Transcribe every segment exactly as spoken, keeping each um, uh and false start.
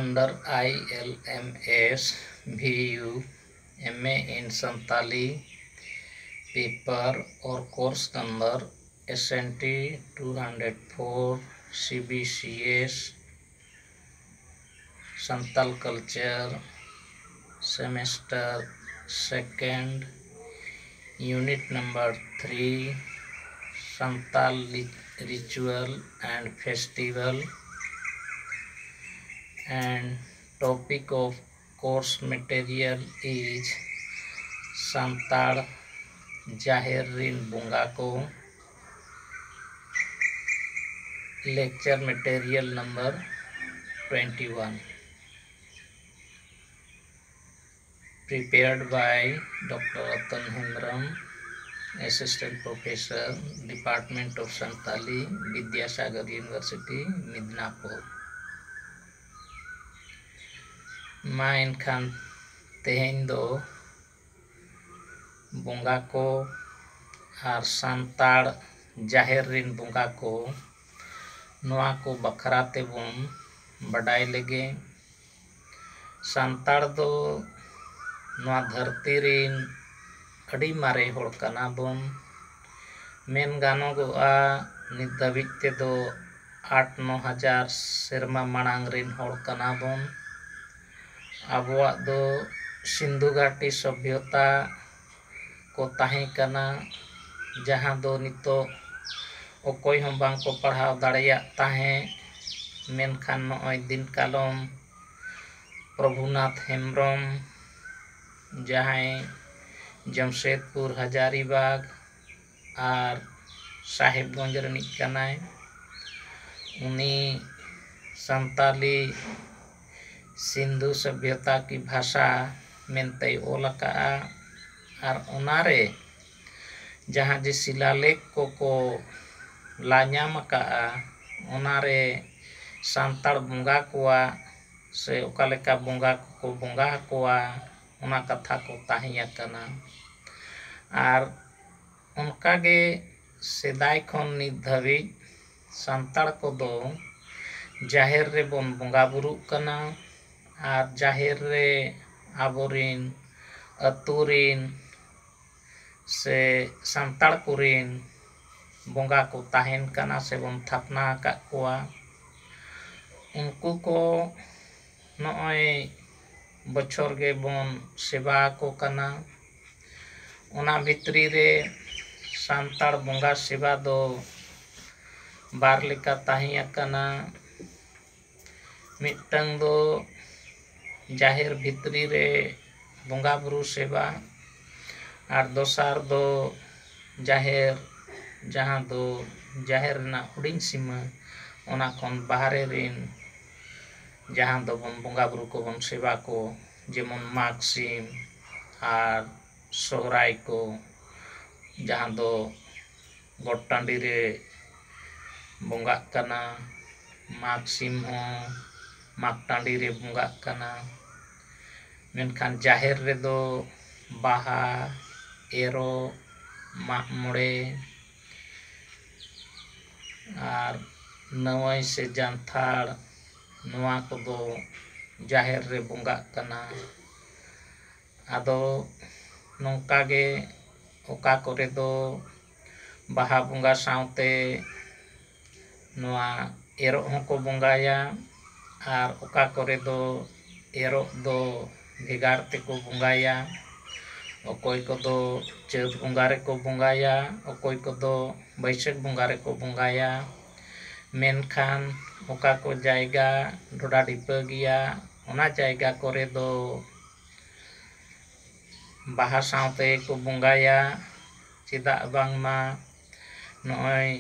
under I L M S V U M A in Santali paper or course number S N T two hundred four C B C S Santal Culture semester second, unit number three, Santal ritual and festival, and topic of course material is Santal ᱡᱟᱦᱮᱨ ᱨᱤᱱ ᱵᱚᱸᱜᱟ ᱠᱚ᱾ Lecture material number twenty one. Prepared by Doctor Ratan Hembrem, Assistant Professor, Department of Santali, Vidyasagar University, Midnapur. ᱢᱟ ᱮᱱᱠᱷᱟᱱ ᱛᱮᱦᱮᱧ ᱫᱚ ᱵᱚᱸᱜᱟ ᱠᱚ ᱟᱨ ᱥᱟᱱᱛᱟᱲ ᱡᱟᱦᱮᱨ ᱨᱤᱱ ᱵᱚᱸᱜᱟ ᱠᱚ, ᱱᱚᱣᱟ ᱠᱚ ᱵᱟᱠᱷᱨᱟ ᱛᱮᱵᱚᱱ ᱵᱟᱰᱟᱭ ᱞᱮᱜᱮ᱾ ᱥᱟᱱᱛᱟᱲ ᱫᱚ ᱱᱚᱣᱟ ᱫᱷᱟᱹᱨᱛᱤ ᱨᱤᱱ ᱟᱹᱰᱤ ᱢᱟᱨᱮ ᱦᱚᱲ ᱠᱟᱱᱟ ᱵᱚᱱ᱾ ᱢᱮᱱ ᱜᱟᱱᱚᱜᱚᱜᱼᱟ, ᱱᱤᱛ ᱫᱷᱟᱹᱵᱤᱡ ᱛᱮᱫᱚ ᱟᱴ ᱱᱚ ᱦᱟᱡᱟᱨ ᱥᱮᱨᱢᱟ ᱢᱟᱲᱟᱝ ᱨᱤᱱ ᱦᱚᱲ ᱠᱟᱱᱟ ᱵᱚᱱ᱾ ᱟᱵᱚᱣᱟᱜ ᱫᱚ ᱥᱤᱱᱫᱷᱩ ᱜᱷᱟᱴᱤ ᱥᱚᱵᱷᱭᱚᱛᱟ ᱠᱚ ᱛᱟᱦᱮᱸ ᱠᱟᱱᱟ, ᱡᱟᱦᱟᱸ ᱫᱚ ᱱᱤᱛᱚᱜ ᱚᱠᱚᱭ ᱦᱚᱸ ᱵᱟᱝ ᱠᱚ ᱯᱟᱲᱦᱟᱣ ᱫᱟᱲᱮᱭᱟᱜ ᱛᱟᱦᱮᱸᱫ᱾ ᱢᱮᱱᱠᱷᱟᱱ ᱱᱚᱜᱼᱚᱭ ᱫᱤᱱ ᱠᱟᱞᱚᱢ ᱯᱨᱚᱵᱷᱩᱱᱟᱛᱷ ᱦᱮᱢᱵᱨᱚᱢ, ᱡᱟᱦᱟᱸᱭ ᱡᱟᱢᱥᱮᱫᱽᱯᱩᱨ ᱦᱟᱡᱟᱨᱤᱵᱟᱜᱽ ᱟᱨ ᱥᱟᱦᱮᱵᱽᱜᱚᱸᱡᱽ ᱨᱤᱱᱤᱡ ᱠᱟᱱᱟᱭ, ᱩᱱᱤ ᱥᱟᱱᱛᱟᱞᱤ ᱥᱤᱱᱫᱷᱩ ᱥᱚᱵᱷᱭᱚᱛᱟ ᱠᱤ ᱵᱷᱟᱥᱟ ᱢᱮᱱᱛᱮᱭ ᱚᱞ ᱟᱠᱟᱫᱼᱟ᱾ ᱟᱨ ᱚᱱᱟᱨᱮ ᱡᱟᱦᱟᱸ ᱡᱮ ᱥᱤᱞᱟᱞᱮᱠᱷ ᱠᱚᱠᱚ ᱞᱟ ᱧᱟᱢ ᱟᱠᱟᱫᱼᱟ, ᱚᱱᱟᱨᱮ ᱥᱟᱱᱛᱟᱲ ᱵᱚᱸᱜᱟ ᱠᱚᱣᱟᱜ ᱥᱮ ᱚᱠᱟ ᱞᱮᱠᱟ ᱵᱚᱸᱜᱟ ᱠᱚᱠᱚ ᱵᱚᱸᱜᱟ ᱟᱠᱚᱣᱟ, ᱚᱱᱟ ᱠᱟᱛᱷᱟ ᱠᱚ ᱛᱟᱦᱮᱸ ᱟᱠᱟᱱᱟ᱾ ᱟᱨ ᱚᱱᱠᱟᱜᱮ ᱥᱮᱫᱟᱭ ᱠᱷᱚᱱ ᱱᱤᱛ ᱫᱷᱟᱹᱵᱤᱡ ᱥᱟᱱᱛᱟᱲ ᱠᱚᱫᱚ ᱡᱟᱦᱮᱨ ᱨᱮᱵᱚᱱ ᱵᱚᱸᱜᱟ ᱵᱩᱨᱩᱜ ᱠᱟᱱᱟ ᱟᱨ ᱡᱟᱦᱮᱨ ᱨᱮ ᱟᱵᱚᱨᱤᱱ ᱟᱹᱛᱩ ᱨᱤᱱ ᱥᱮ ᱥᱟᱱᱛᱟᱲ ᱠᱚᱨᱮᱱ ᱵᱚᱸᱜᱟ ᱠᱚ ᱛᱟᱦᱮᱱ ᱠᱟᱱᱟ ᱥᱮᱵᱚᱱ ᱛᱷᱟᱯᱱᱟ ᱟᱠᱟᱫ ᱠᱚᱣᱟ, ᱩᱱᱠᱩ ᱠᱚ ᱱᱚᱜᱼᱚᱭ ᱵᱚᱪᱷᱚᱨ ᱜᱮᱵᱚᱱ ᱥᱮᱵᱟ ᱟᱠᱚ ᱠᱟᱱᱟ᱾ ᱚᱱᱟ ᱵᱷᱤᱛᱨᱤ ᱨᱮ ᱥᱟᱱᱛᱟᱲ ᱵᱚᱸᱜᱟ ᱥᱮᱵᱟ ᱫᱚ ᱵᱟᱨ ᱞᱮᱠᱟ ᱛᱟᱦᱮᱸ ᱟᱠᱟᱱᱟ᱾ ᱢᱤᱫᱴᱟᱝ ᱫᱚ ᱡᱟᱦᱮᱨ ᱵᱷᱤᱛᱨᱤ ᱨᱮ ᱵᱚᱸᱜᱟ ᱵᱩᱨᱩ ᱥᱮᱵᱟ, ᱟᱨ ᱫᱚᱥᱟᱨ ᱫᱚ ᱡᱟᱦᱮᱨ, ᱡᱟᱦᱟᱸ ᱫᱚ ᱡᱟᱦᱮᱨ ᱨᱮᱱᱟᱜ ᱦᱩᱰᱤᱧ ᱥᱤᱢᱟᱹ, ᱚᱱᱟ ᱠᱷᱚᱱ ᱵᱟᱦᱨᱮ ᱨᱮᱱ ᱡᱟᱦᱟᱸ ᱫᱚᱵᱚᱱ ᱵᱚᱸᱜᱟ ᱵᱩᱨᱩ ᱠᱚᱵᱚᱱ ᱥᱮᱵᱟ ᱠᱚ, ᱡᱮᱢᱚᱱ ᱢᱟᱜᱽ ᱥᱤᱢ ᱟᱨ ᱥᱚᱦᱨᱟᱭ ᱠᱚ, ᱡᱟᱦᱟᱸ ᱫᱚ ᱜᱚᱴ ᱴᱟᱺᱰᱤ ᱨᱮ ᱵᱚᱸᱜᱟᱜ ᱠᱟᱱᱟ, ᱢᱟᱜᱽ ᱥᱤᱢ ᱦᱚᱸ ᱢᱟᱜᱽ ᱴᱟᱺᱰᱤ ᱨᱮ ᱵᱚᱸᱜᱟᱜ ᱠᱟᱱᱟ᱾ ᱢᱮᱱᱠᱷᱟᱱ ᱡᱟᱦᱮᱨ ᱨᱮᱫᱚ ᱵᱟᱦᱟ, ᱮᱨᱚᱜ, ᱢᱟᱜ ᱢᱚᱬᱮ ᱟᱨ ᱱᱟᱹᱣᱟᱹᱭ ᱥᱮ ᱡᱟᱱᱛᱷᱟᱲ, ᱱᱚᱣᱟ ᱠᱚᱫᱚ ᱡᱟᱦᱮᱨ ᱨᱮ ᱵᱚᱸᱜᱟᱜ ᱠᱟᱱᱟ᱾ ᱟᱫᱚ ᱱᱚᱝᱠᱟ ᱜᱮ ᱚᱠᱟ ᱠᱚᱨᱮ ᱫᱚ ᱵᱟᱦᱟ ᱵᱚᱸᱜᱟ ᱥᱟᱶᱛᱮ ᱱᱚᱣᱟ ᱮᱨᱚᱜ ᱦᱚᱸᱠᱚ ᱵᱚᱸᱜᱟᱭᱟ, ᱟᱨ ᱚᱠᱟ ᱠᱚᱨᱮ ᱫᱚ ᱮᱨᱚᱜ ᱫᱚ ᱵᱷᱮᱜᱟᱨ ᱛᱮᱠᱚ ᱵᱚᱸᱜᱟᱭᱟ᱾ ᱚᱠᱚᱭ ᱠᱚᱫᱚ ᱪᱟᱹᱛ ᱵᱚᱸᱜᱟ ᱨᱮᱠᱚ ᱵᱚᱸᱜᱟᱭᱟ, ᱚᱠᱚᱭ ᱠᱚᱫᱚ ᱵᱟᱹᱭᱥᱟᱹᱠᱷ ᱵᱚᱸᱜᱟ ᱨᱮᱠᱚ ᱵᱚᱸᱜᱟᱭᱟ᱾ ᱢᱮᱱᱠᱷᱟᱱ ᱚᱠᱟ ᱠᱚ ᱡᱟᱭᱜᱟ ᱰᱷᱚᱰᱟ ᱰᱷᱤᱯᱟᱹ ᱜᱮᱭᱟ, ᱚᱱᱟ ᱡᱟᱭᱜᱟ ᱠᱚᱨᱮ ᱫᱚ ᱵᱟᱦᱟ ᱥᱟᱶᱛᱮ ᱠᱚ ᱵᱚᱸᱜᱟᱭᱟ᱾ ᱪᱮᱫᱟᱜ ᱵᱟᱝᱢᱟ ᱱᱚᱜᱼᱚᱭ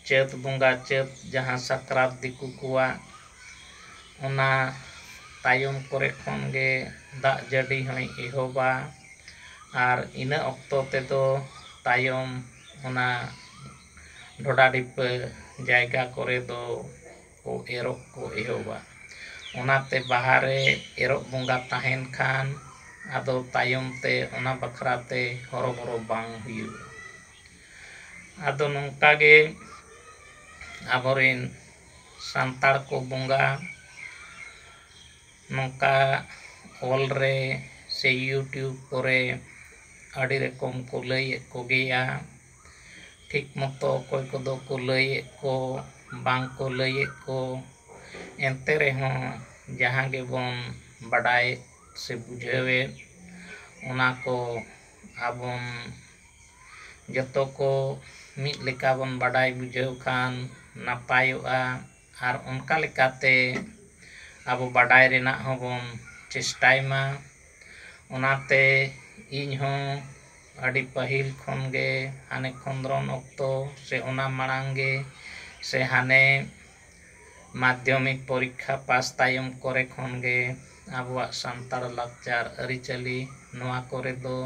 ᱪᱟᱹᱛ ᱵᱚᱸᱜᱟ, ᱪᱟᱹᱛ ᱡᱟᱦᱟᱸ ᱥᱟᱠᱨᱟᱛ ᱫᱤᱠᱩ ᱠᱚᱣᱟᱜ, ᱚᱱᱟ ᱛᱟᱭᱚᱢ ᱠᱚᱨᱮ ᱠᱷᱚᱱ ᱜᱮ ᱫᱟᱜ ᱡᱟᱹᱲᱤ ᱦᱚᱸᱭ ᱮᱦᱚᱵᱟ᱾ ᱟᱨ ᱤᱱᱟᱹ ᱚᱠᱛᱚ ᱛᱮᱫᱚ ᱛᱟᱭᱚᱢ ᱚᱱᱟ ᱰᱷᱚᱰᱟ ᱰᱷᱤᱯᱟᱹ ᱡᱟᱭᱜᱟ ᱠᱚᱨᱮ ᱫᱚ ᱠᱚ ᱮᱨᱚᱜ ᱠᱚ ᱮᱦᱚᱵᱟ᱾ ᱚᱱᱟᱛᱮ ᱵᱟᱦᱟ ᱨᱮ ᱮᱨᱚᱜ ᱵᱚᱸᱜᱟ ᱛᱟᱦᱮᱱ ᱠᱷᱟᱱ, ᱟᱫᱚ ᱛᱟᱭᱚᱢ ᱛᱮ ᱚᱱᱟ ᱵᱟᱠᱷᱨᱟ ᱛᱮ ᱦᱚᱨᱚᱵᱚᱨᱚ ᱵᱟᱝ ᱦᱩᱭᱩᱜᱼᱟ᱾ ᱟᱫᱚ ᱱᱚᱝᱠᱟ ᱜᱮ ᱟᱵᱚᱨᱮᱱ ᱥᱟᱱᱛᱟᱲ ᱠᱚ ᱵᱚᱸᱜᱟ ᱱᱚᱝᱠᱟ ᱚᱞ ᱨᱮ ᱥᱮ YouTube ᱠᱚᱨᱮ ᱟᱹᱰᱤ ᱨᱚᱠᱚᱢ ᱠᱚ ᱞᱟᱹᱭᱮᱫ ᱠᱚᱜᱮᱭᱟ᱾ ᱴᱷᱤᱠ ᱢᱚᱛᱚ ᱚᱠᱚᱭ ᱠᱚᱫᱚ ᱠᱚ ᱞᱟᱹᱭᱮᱫ ᱠᱚ, ᱵᱟᱝ ᱠᱚ ᱞᱟᱹᱭᱮᱫ ᱠᱚ, ᱮᱱᱛᱮ ᱨᱮᱦᱚᱸ ᱡᱟᱦᱟᱸ ᱜᱮᱵᱚᱱ ᱵᱟᱰᱟᱭ ᱥᱮ ᱵᱩᱡᱷᱟᱹᱣᱮᱫ, ᱚᱱᱟ ᱠᱚ ᱟᱵᱚᱱ ᱡᱚᱛᱚ ᱠᱚ ᱢᱤᱫ ᱞᱮᱠᱟ ᱵᱚᱱ ᱵᱟᱰᱟᱭ ᱵᱩᱡᱷᱟᱹᱣ ᱠᱷᱟᱱ ᱱᱟᱯᱟᱭᱚᱜᱼᱟ᱾ ᱟᱨ ᱚᱱᱠᱟ ᱞᱮᱠᱟᱛᱮ ᱟᱵᱚ ᱵᱟᱰᱟᱭ ᱨᱮᱱᱟᱜ ᱦᱚᱸᱵᱚᱱ ᱪᱮᱥᱴᱟᱭ ᱢᱟ᱾ ᱚᱱᱟᱛᱮ ᱤᱧ ᱦᱚᱸ ᱟᱹᱰᱤ ᱯᱟᱹᱦᱤᱞ ᱠᱷᱚᱱ ᱜᱮ, ᱦᱟᱱᱮ ᱠᱷᱚᱸᱫᱽᱨᱚᱱ ᱚᱠᱛᱚ ᱥᱮ ᱚᱱᱟ ᱢᱟᱲᱟᱝ ᱜᱮ ᱥᱮ ᱦᱟᱱᱮ ᱢᱟᱫᱽᱫᱷᱚᱢᱤᱠ ᱯᱚᱨᱤᱠᱠᱷᱟ ᱯᱟᱥ ᱛᱟᱭᱚᱢ ᱠᱚᱨᱮ ᱠᱷᱚᱱ ᱜᱮ ᱟᱵᱚᱣᱟᱜ ᱥᱟᱱᱛᱟᱲ ᱞᱟᱠᱪᱟᱨ ᱟᱹᱨᱤᱪᱟᱹᱞᱤ ᱱᱚᱣᱟ ᱠᱚᱨᱮ ᱫᱚ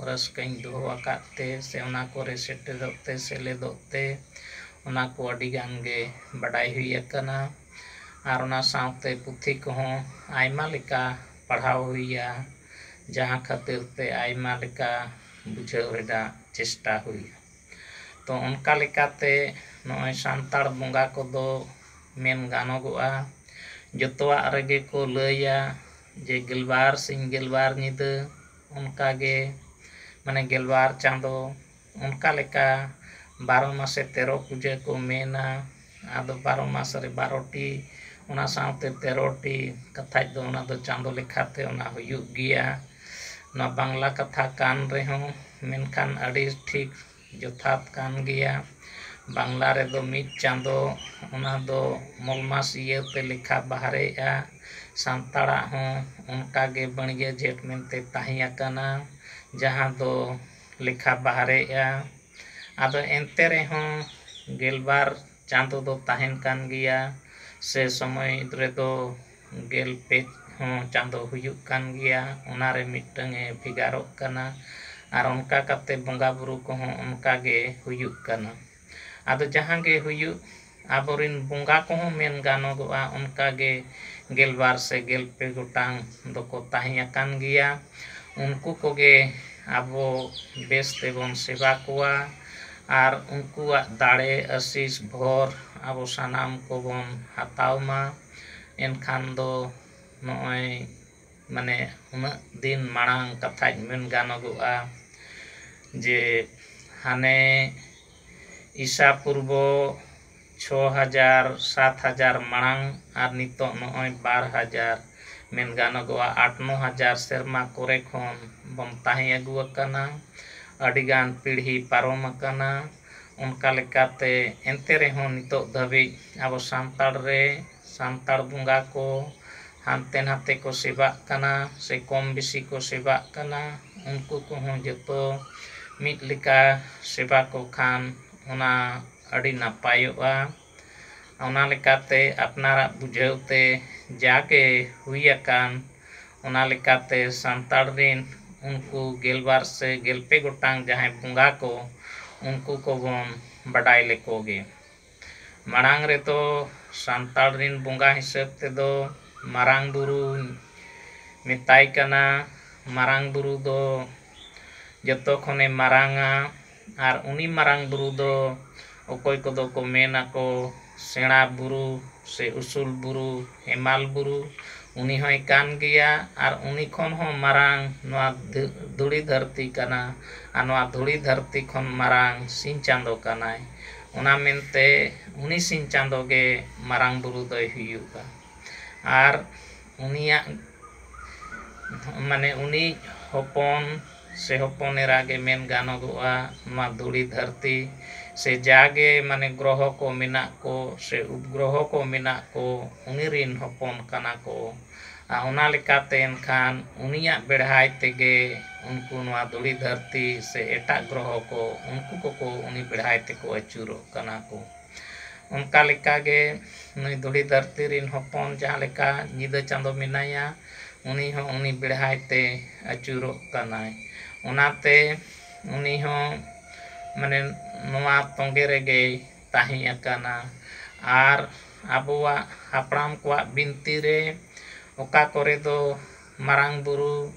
ᱨᱟᱹᱥᱠᱟᱹᱧ ᱫᱚᱦᱚ ᱟᱠᱟᱫ ᱛᱮ ᱥᱮ ᱚᱱᱟ ᱠᱚᱨᱮ ᱥᱮᱴᱮᱨᱚᱜ ᱛᱮ, ᱥᱮᱞᱮᱫᱚᱜ ᱛᱮ, ᱚᱱᱟ ᱠᱚ ᱟᱹᱰᱤ ᱜᱟᱱ ᱜᱮ ᱵᱟᱰᱟᱭ ᱦᱩᱭ ᱟᱠᱟᱱᱟ᱾ ᱟᱨ ᱚᱱᱟ ᱥᱟᱶᱛᱮ ᱯᱩᱛᱷᱤ ᱠᱚᱦᱚᱸ ᱟᱭᱢᱟ ᱞᱮᱠᱟ ᱯᱟᱲᱦᱟᱣ ᱦᱩᱭᱟ, ᱡᱟᱦᱟᱸ ᱠᱷᱟᱹᱛᱤᱨ ᱛᱮ ᱟᱭᱢᱟ ᱞᱮᱠᱟ ᱵᱩᱡᱷᱟᱹᱣ ᱨᱮᱱᱟᱜ ᱪᱮᱥᱴᱟ ᱦᱩᱭᱟ᱾ ᱛᱚ, ᱚᱱᱠᱟ ᱞᱮᱠᱟᱛᱮ ᱱᱚᱜᱼᱚᱭ ᱥᱟᱱᱛᱟᱲ ᱵᱚᱸᱜᱟ ᱠᱚᱫᱚ ᱢᱮᱱ ᱜᱟᱱᱚᱜᱚᱜᱼᱟ, ᱡᱚᱛᱚᱣᱟᱜ ᱨᱮᱜᱮ ᱠᱚ ᱞᱟᱹᱭᱟ ᱡᱮ ᱜᱮᱞᱵᱟᱨ ᱥᱤᱧ ᱜᱮᱞᱵᱟᱨ ᱧᱤᱫᱟᱹ, ᱚᱱᱠᱟᱜᱮ ᱢᱟᱱᱮ ᱜᱮᱞᱵᱟᱨ ᱪᱟᱸᱫᱚ, ᱚᱱᱠᱟ ᱞᱮᱠᱟ ᱵᱟᱨᱚ ᱢᱟᱥᱮ ᱛᱮᱨᱚ ᱯᱩᱡᱟᱹ ᱠᱚ ᱢᱮᱱᱟ᱾ ᱟᱫᱚ ᱵᱟᱨᱚ ᱢᱟᱥ ᱨᱮ ᱵᱟᱨᱚ ᱴᱤ, ᱚᱱᱟ ᱥᱟᱶᱛᱮ ᱛᱮᱨᱚ ᱴᱤ ᱠᱟᱛᱷᱟᱡ ᱫᱚ ᱚᱱᱟ ᱫᱚ ᱪᱟᱸᱫᱚ ᱞᱮᱠᱷᱟᱛᱮ ᱚᱱᱟ ᱦᱩᱭᱩᱜ ᱜᱮᱭᱟ᱾ ᱱᱚᱣᱟ ᱵᱟᱝᱞᱟ ᱠᱟᱛᱷᱟ ᱠᱟᱱ ᱨᱮᱦᱚᱸ, ᱢᱮᱱᱠᱷᱟᱱ ᱟᱹᱰᱤ ᱴᱷᱤᱠ ᱡᱚᱛᱷᱟᱛ ᱠᱟᱱ ᱜᱮᱭᱟ᱾ ᱵᱟᱝᱞᱟ ᱨᱮᱫᱚ ᱢᱤᱫ ᱪᱟᱸᱫᱚ, ᱚᱱᱟ ᱫᱚ ᱢᱚᱞ ᱢᱟᱥ ᱤᱭᱟᱹᱛᱮ ᱞᱮᱠᱷᱟ ᱵᱟᱦᱨᱮᱜᱼᱟ᱾ ᱥᱟᱱᱛᱟᱲᱟᱜ ᱦᱚᱸ ᱚᱱᱠᱟ ᱜᱮ ᱵᱟᱹᱬᱤᱡᱟᱹ ᱡᱷᱮᱸᱴ ᱢᱮᱱᱛᱮ ᱛᱟᱦᱮᱸ ᱟᱠᱟᱱᱟ, ᱡᱟᱦᱟᱸ ᱫᱚ ᱞᱮᱠᱷᱟ ᱵᱟᱦᱨᱮᱜᱼᱟ᱾ ᱟᱫᱚ ᱮᱱᱛᱮ ᱨᱮᱦᱚᱸ ᱜᱮᱞᱵᱟᱨ ᱪᱟᱸᱫᱚ ᱫᱚ ᱛᱟᱦᱮᱱ ᱠᱟᱱ ᱜᱮᱭᱟ, ᱥᱮ ᱥᱚᱢᱚᱭ ᱨᱮᱫᱚ ᱜᱮᱞ ᱯᱮ ᱦᱚᱸ ᱪᱟᱸᱫᱚ ᱦᱩᱭᱩᱜ ᱠᱟᱱ ᱜᱮᱭᱟ, ᱚᱱᱟᱨᱮ ᱢᱤᱫᱴᱟᱝ ᱮ ᱵᱷᱮᱜᱟᱨᱚᱜ ᱠᱟᱱᱟ᱾ ᱟᱨ ᱚᱱᱠᱟ ᱠᱟᱛᱮ ᱵᱚᱸᱜᱟ ᱵᱩᱨᱩ ᱠᱚᱦᱚᱸ ᱚᱱᱠᱟ ᱜᱮ ᱦᱩᱭᱩᱜ ᱠᱟᱱᱟ᱾ ᱟᱫᱚ ᱡᱟᱦᱟᱸ ᱜᱮ ᱦᱩᱭᱩᱜ, ᱟᱵᱚᱨᱮᱱ ᱵᱚᱸᱜᱟ ᱠᱚᱦᱚᱸ ᱢᱮᱱ ᱜᱟᱱᱚᱜᱚᱜᱼᱟ, ᱚᱱᱠᱟ ᱜᱮ ᱜᱮᱞᱵᱟᱨ ᱥᱮ ᱜᱮᱞ ᱯᱮ ᱜᱚᱴᱟᱝ ᱫᱚᱠᱚ ᱛᱟᱦᱮᱸ ᱟᱠᱟᱱ ᱜᱮᱭᱟ᱾ ᱩᱱᱠᱩ ᱠᱚᱜᱮ ᱟᱵᱚ ᱵᱮᱥ ᱛᱮᱵᱚᱱ ᱥᱮᱵᱟ ᱠᱚᱣᱟ᱾ ᱟᱨ ᱩᱱᱠᱩᱣᱟᱜ ᱫᱟᱲᱮ ᱟᱥᱤᱥ ᱵᱷᱚᱨ ᱟᱵᱚ ᱥᱟᱱᱟᱢ ᱠᱚᱵᱚᱱ ᱦᱟᱛᱟᱣ ᱢᱟ᱾ ᱮᱱᱠᱷᱟᱱ ᱫᱚ ᱱᱚᱜᱼᱚᱭ ᱢᱟᱱᱮ ᱩᱱᱟᱹᱜ ᱫᱤᱱ ᱢᱟᱲᱟᱝ ᱠᱟᱛᱷᱟᱧ ᱢᱮᱱ ᱜᱟᱱᱚᱜᱚᱜᱼᱟ ᱡᱮ ᱦᱟᱱᱮ ᱤᱥᱟ ᱯᱩᱨᱵᱚ ᱪᱷᱚ ᱦᱟᱡᱟᱨ ᱥᱟᱛ ᱦᱟᱡᱟᱨ ᱢᱟᱲᱟᱝ ᱟᱨ ᱱᱤᱛᱚᱜ ᱱᱚᱜᱼᱚᱭ ᱵᱟᱨ ᱦᱟᱡᱟᱨ, ᱢᱮᱱ ᱜᱟᱱᱚᱜᱚᱜᱼᱟ ᱟᱴ ᱱᱚ ᱦᱟᱡᱟᱨ ᱥᱮᱨᱢᱟ ᱠᱚᱨᱮ ᱠᱷᱚᱱ ᱵᱚᱱ ᱛᱟᱦᱮᱸ ᱟᱹᱜᱩ ᱟᱠᱟᱱᱟ᱾ ᱟᱹᱰᱤᱜᱟᱱ ᱯᱤᱲᱦᱤ ᱯᱟᱨᱚᱢ ᱟᱠᱟᱱᱟ᱾ ᱚᱱᱠᱟ ᱞᱮᱠᱟᱛᱮ ᱮᱱᱛᱮ ᱨᱮᱦᱚᱸ ᱱᱤᱛᱚᱜ ᱫᱷᱟᱹᱵᱤᱡ ᱟᱵᱚ ᱥᱟᱱᱛᱟᱲ ᱨᱮ ᱥᱟᱱᱛᱟᱲ ᱵᱚᱸᱜᱟ ᱠᱚ ᱦᱟᱱᱛᱮ ᱱᱟᱛᱮ ᱠᱚ ᱥᱮᱵᱟᱜ ᱠᱟᱱᱟ ᱥᱮ ᱠᱚᱢ ᱵᱮᱥᱤ ᱠᱚ ᱥᱮᱵᱟᱜ ᱠᱟᱱᱟ᱾ ᱩᱱᱠᱩ ᱠᱚᱦᱚᱸ ᱡᱚᱛᱚ ᱢᱤᱫ ᱞᱮᱠᱟ ᱥᱮᱵᱟ ᱠᱚ ᱠᱷᱟᱱ ᱚᱱᱟ ᱟᱹᱰᱤ ᱱᱟᱯᱟᱭᱚᱜᱼᱟ᱾ ᱚᱱᱟ ᱞᱮᱠᱟᱛᱮ ᱟᱯᱱᱟᱨᱟᱜ ᱵᱩᱡᱷᱟᱹᱣ ᱛᱮ ᱡᱟᱜᱮ ᱦᱩᱭ ᱟᱠᱟᱱ, ᱚᱱᱟ ᱞᱮᱠᱟᱛᱮ ᱥᱟᱱᱛᱟᱲ ᱨᱤᱱ ᱩᱱᱠᱩ ᱜᱮᱞᱵᱟᱨ ᱥᱮ ᱜᱮᱞᱯᱮ ᱜᱚᱴᱟᱝ ᱡᱟᱦᱟᱸᱭ ᱵᱚᱸᱜᱟ ᱠᱚ, ᱩᱱᱠᱩ ᱠᱚᱵᱚᱱ ᱵᱟᱰᱟᱭ ᱞᱮᱠᱚ ᱜᱮ᱾ ᱢᱟᱲᱟᱝ ᱨᱮᱫᱚ ᱥᱟᱱᱛᱟᱲ ᱨᱤᱱ ᱵᱚᱸᱜᱟ ᱦᱤᱥᱟᱹᱵ ᱛᱮᱫᱚ ᱢᱟᱨᱟᱝ ᱵᱩᱨᱩ ᱢᱮᱛᱟᱭ ᱠᱟᱱᱟ᱾ ᱢᱟᱨᱟᱝ ᱵᱩᱨᱩ ᱫᱚ ᱡᱚᱛᱚ ᱠᱷᱚᱱᱮ ᱢᱟᱨᱟᱝᱟ᱾ ᱟᱨ ᱩᱱᱤ ᱢᱟᱨᱟᱝ ᱵᱩᱨᱩ ᱫᱚ ᱚᱠᱚᱭ ᱠᱚᱫᱚ ᱠᱚ ᱢᱮᱱ ᱟᱠᱚ ᱥᱮᱬᱟ ᱵᱩᱨᱩ ᱥᱮ ᱩᱥᱩᱞ ᱵᱩᱨᱩ, ᱦᱮᱢᱟᱞ ᱵᱩᱨᱩ, ᱩᱱᱤ ᱦᱚᱸᱭ ᱠᱟᱱ ᱜᱮᱭᱟ᱾ ᱟᱨ ᱩᱱᱤ ᱠᱷᱚᱱ ᱦᱚᱸ ᱢᱟᱨᱟᱝ ᱱᱚᱣᱟ ᱫᱷᱤ-, ᱫᱷᱩᱲᱤ ᱫᱷᱟᱹᱨᱛᱤ ᱠᱟᱱᱟ᱾ ᱟᱨ ᱱᱚᱣᱟ ᱫᱷᱩᱲᱤ ᱫᱷᱟᱹᱨᱛᱤ ᱠᱷᱚᱱ ᱢᱟᱨᱟᱝ ᱥᱤᱧ ᱪᱟᱸᱫᱚ ᱠᱟᱱᱟᱭ᱾ ᱚᱱᱟ ᱢᱮᱱᱛᱮ ᱩᱱᱤ ᱥᱤᱧ ᱪᱟᱸᱫᱚ ᱜᱮ ᱢᱟᱨᱟᱝ ᱵᱩᱨᱩ ᱫᱚᱭ ᱦᱩᱭᱩᱜᱼᱟ᱾ ᱟᱨ ᱩᱱᱤᱭᱟᱜ ᱢᱟᱱᱮ ᱩᱱᱤ ᱦᱚᱯᱚᱱ ᱥᱮ ᱦᱚᱯᱚᱱ ᱮᱨᱟ ᱜᱮ ᱢᱮᱱ ᱜᱟᱱᱚᱜᱚᱜᱼᱟ᱾ ᱱᱚᱣᱟ ᱫᱷᱩᱲᱤ ᱫᱷᱟᱹᱨᱛᱤ ᱥᱮ ᱡᱟᱜᱮ ᱢᱟᱱᱮ ᱜᱨᱚᱦᱚ ᱠᱚ ᱢᱮᱱᱟᱜ ᱠᱚ ᱥᱮ ᱩᱯᱜᱨᱚᱦᱚ ᱠᱚ ᱢᱮᱱᱟᱜ ᱠᱚ, ᱩᱱᱤ ᱨᱤᱱ ᱦᱚᱯᱚᱱ ᱠᱟᱱᱟ ᱠᱚ᱾ ᱟᱨ ᱚᱱᱟ ᱞᱮᱠᱟᱛᱮ ᱮᱱᱠᱷᱟᱱ ᱩᱱᱤᱭᱟᱜ ᱵᱮᱲᱦᱟᱭ ᱛᱮᱜᱮ ᱩᱱᱠᱩ ᱱᱚᱣᱟ ᱫᱷᱩᱲᱤ ᱫᱷᱟᱹᱨᱛᱤ ᱥᱮ ᱮᱴᱟᱜ ᱜᱨᱚᱦᱚ ᱠᱚ, ᱩᱱᱠᱩ ᱠᱚᱠᱚ ᱩᱱᱤ ᱵᱮᱲᱦᱟᱭ ᱛᱮᱠᱚ ᱟᱹᱪᱩᱨᱚᱜ ᱠᱟᱱᱟ ᱠᱚ᱾ ᱚᱱᱠᱟ ᱞᱮᱠᱟᱜᱮ ᱱᱩᱭ ᱫᱷᱩᱲᱤ ᱫᱷᱟᱹᱨᱛᱤ ᱨᱤᱱ ᱦᱚᱯᱚᱱ ᱡᱟᱦᱟᱸ ᱞᱮᱠᱟ ᱧᱤᱫᱟᱹ ᱪᱟᱸᱫᱚ ᱢᱮᱱᱟᱭᱟ, ᱩᱱᱤ ᱦᱚᱸ ᱩᱱᱤ ᱵᱮᱲᱦᱟᱭ ᱛᱮ ᱟᱹᱪᱩᱨᱚᱜ ᱠᱟᱱᱟᱭ᱾ ᱚᱱᱟᱛᱮ ᱩᱱᱤ ᱦᱚᱸ ᱢᱟᱱᱮ ᱱᱚᱣᱟ ᱛᱚᱸᱜᱮ ᱨᱮᱜᱮᱭ ᱛᱟᱦᱮᱸ ᱟᱠᱟᱱᱟ᱾ ᱟᱨ ᱟᱵᱚᱣᱟᱜ ᱦᱟᱯᱲᱟᱢ ᱠᱚᱣᱟᱜ ᱵᱤᱱᱛᱤ ᱨᱮ ᱚᱠᱟ ᱠᱚᱨᱮ ᱫᱚ ᱢᱟᱨᱟᱝ ᱵᱩᱨᱩ,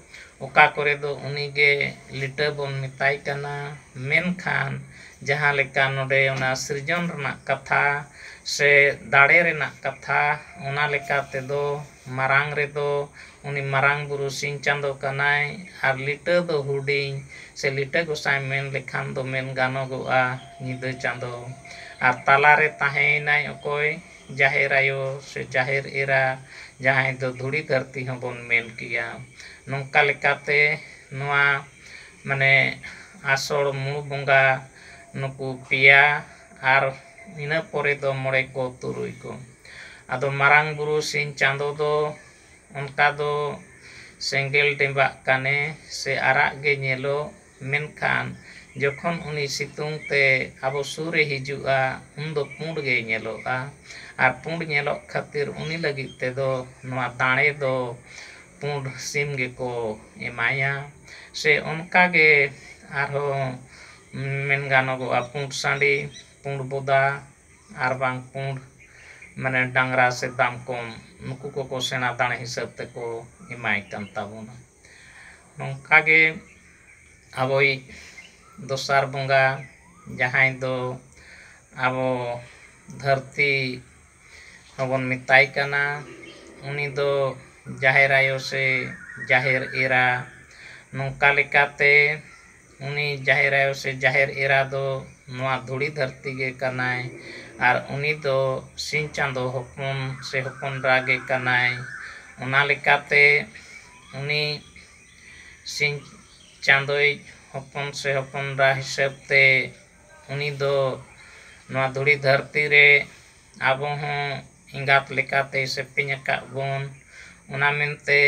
ᱚᱠᱟ ᱠᱚᱨᱮ ᱫᱚ ᱩᱱᱤ ᱜᱮ ᱞᱤᱴᱟᱹ ᱵᱚᱱ ᱢᱮᱛᱟᱭ ᱠᱟᱱᱟ, ᱢᱮᱱᱠᱷᱟᱱ ᱡᱟᱦᱟᱸ ᱞᱮᱠᱟ ᱱᱚᱰᱮ ᱚᱱᱟ ᱥᱤᱨᱡᱚᱱ ᱨᱮᱱᱟᱜ ᱠᱟᱛᱷᱟ ᱥᱮ ᱫᱟᱲᱮ ᱨᱮᱱᱟᱜ ᱠᱟᱛᱷᱟ, ᱚᱱᱟ ᱞᱮᱠᱟ ᱛᱮᱫᱚ ᱢᱟᱨᱟᱝ ᱨᱮᱫᱚ ᱩᱱᱤ ᱢᱟᱨᱟᱝ ᱵᱩᱨᱩ ᱥᱤᱧ ᱪᱟᱸᱫᱚ ᱠᱟᱱᱟᱭ, ᱟᱨ ᱞᱤᱴᱟᱹ ᱫᱚ ᱦᱩᱰᱤᱧ ᱥᱮ ᱞᱤᱴᱟᱹ ᱜᱚᱸᱥᱟᱭ ᱢᱮᱱ ᱞᱮᱠᱷᱟᱱ ᱫᱚ ᱢᱮᱱ ᱜᱟᱱᱚᱜᱚᱜᱼᱟ ᱧᱤᱫᱟᱹ ᱪᱟᱸᱫᱚ᱾ ᱟᱨ ᱛᱟᱞᱟᱨᱮ ᱛᱟᱦᱮᱸᱭᱮᱱᱟᱭ ᱚᱠᱚᱭ? ᱡᱟᱦᱮᱨ ᱟᱭᱳ ᱥᱮ ᱡᱟᱦᱮᱨ ᱮᱨᱟ, ᱡᱟᱦᱟᱸᱭ ᱫᱚ ᱫᱷᱩᱲᱤ ᱫᱷᱟᱹᱨᱛᱤ ᱦᱚᱸᱵᱚᱱ ᱢᱮᱱ ᱠᱮᱭᱟ᱾ ᱱᱚᱝᱠᱟ ᱞᱮᱠᱟᱛᱮ ᱱᱚᱣᱟ ᱢᱟᱱᱮ ᱟᱥᱚᱲ ᱢᱩᱬ ᱵᱚᱸᱜᱟ ᱱᱩᱠᱩ ᱯᱮᱭᱟ, ᱟᱨ ᱤᱱᱟᱹ ᱯᱚᱨᱮ ᱫᱚ ᱢᱚᱬᱮ ᱠᱚ ᱛᱩᱨᱩᱭ ᱠᱚ᱾ ᱟᱫᱚ ᱢᱟᱨᱟᱝ ᱵᱩᱨᱩ ᱥᱤᱧ ᱪᱟᱸᱫᱚ ᱫᱚ ᱚᱱᱠᱟ ᱫᱚ ᱥᱮᱸᱜᱮᱞ ᱰᱮᱸᱵᱟᱜ ᱠᱟᱱᱮ ᱥᱮ ᱟᱨᱟᱜ ᱜᱮ ᱧᱮᱞᱚᱜ, ᱢᱮᱱᱠᱷᱟᱱ ᱡᱚᱠᱷᱚᱱ ᱩᱱᱤ ᱥᱤᱛᱩᱝ ᱛᱮ ᱟᱵᱚ ᱥᱩᱨ ᱨᱮ ᱦᱤᱡᱩᱜᱼᱟ, ᱩᱱᱫᱚ ᱯᱩᱸᱰ ᱜᱮ ᱧᱮᱞᱚᱜᱼᱟ᱾ ᱟᱨ ᱯᱩᱸᱰ ᱧᱮᱞᱚᱜ ᱠᱷᱟᱹᱛᱤᱨ ᱩᱱᱤ ᱞᱟᱹᱜᱤᱫ ᱛᱮᱫᱚ ᱱᱚᱣᱟ ᱫᱟᱲᱮ ᱫᱚ ᱯᱩᱸᱰ ᱥᱤᱢ ᱜᱮᱠᱚ ᱮᱢᱟᱭᱟ᱾ ᱥᱮ ᱚᱱᱠᱟᱜᱮ ᱟᱨᱦᱚᱸ ᱢᱮᱱ ᱜᱟᱱᱚᱜᱚᱜᱼᱟ ᱯᱩᱸᱰ ᱥᱟᱺᱰᱤ, ᱯᱩᱸᱰ ᱵᱚᱫᱟ, ᱟᱨ ᱵᱟᱝ ᱯᱩᱸᱰ ᱢᱟᱱᱮ ᱰᱟᱝᱨᱟ ᱥᱮ ᱫᱟᱢᱠᱚᱢ, ᱱᱩᱠᱩ ᱠᱚᱠᱚ ᱥᱮᱬᱟ ᱫᱟᱲᱮ ᱦᱤᱥᱟᱹᱵ ᱛᱮᱠᱚ ᱮᱢᱟᱭ ᱠᱟᱱ ᱛᱟᱵᱚᱱᱟ᱾ ᱱᱚᱝᱠᱟᱜᱮ ᱟᱵᱚᱭᱤᱡ ᱫᱚᱥᱟᱨ ᱵᱚᱸᱜᱟ, ᱡᱟᱦᱟᱸᱭ ᱫᱚ ᱟᱵᱚ ᱫᱷᱟᱹᱨᱛᱤ ᱦᱚᱸᱵᱚᱱ ᱢᱮᱛᱟᱭ ᱠᱟᱱᱟ, ᱩᱱᱤ ᱫᱚ ᱡᱟᱦᱮᱨ ᱟᱭᱳ ᱥᱮ ᱡᱟᱦᱮᱨ ᱮᱨᱟ᱾ ᱱᱚᱝᱠᱟ ᱞᱮᱠᱟᱛᱮ ᱩᱱᱤ ᱡᱟᱦᱮᱨ ᱟᱭᱳ ᱥᱮ ᱡᱟᱦᱮᱨ ᱮᱨᱟ ᱫᱚ ᱱᱚᱣᱟ ᱫᱷᱩᱲᱤ ᱫᱷᱟᱹᱨᱛᱤ ᱜᱮ ᱠᱟᱱᱟᱭ, ᱟᱨ ᱩᱱᱤ ᱫᱚ ᱥᱤᱧ ᱪᱟᱸᱫᱚ ᱦᱚᱯᱚᱱ ᱥᱮ ᱦᱚᱯᱚᱱ ᱮᱨᱟ ᱜᱮ ᱠᱟᱱᱟᱭ᱾ ᱚᱱᱟ ᱞᱮᱠᱟᱛᱮ ᱩᱱᱤ ᱥᱤᱧ ᱪᱟᱸᱫᱚᱭᱤᱡ ᱦᱚᱯᱚᱱ ᱥᱮ ᱦᱚᱯᱚᱱ ᱮᱨᱟ ᱦᱤᱥᱟᱹᱵ ᱛᱮ ᱩᱱᱤ ᱫᱚ ᱱᱚᱣᱟ ᱫᱷᱩᱲᱤ ᱫᱷᱟᱹᱨᱛᱤ ᱨᱮ ᱟᱵᱚ ᱦᱚᱸ ᱮᱸᱜᱟᱛ ᱞᱮᱠᱟᱛᱮᱭ ᱥᱮᱯᱮᱧ ᱟᱠᱟᱫ ᱵᱚᱱ᱾ ᱚᱱᱟ ᱢᱮᱱᱛᱮ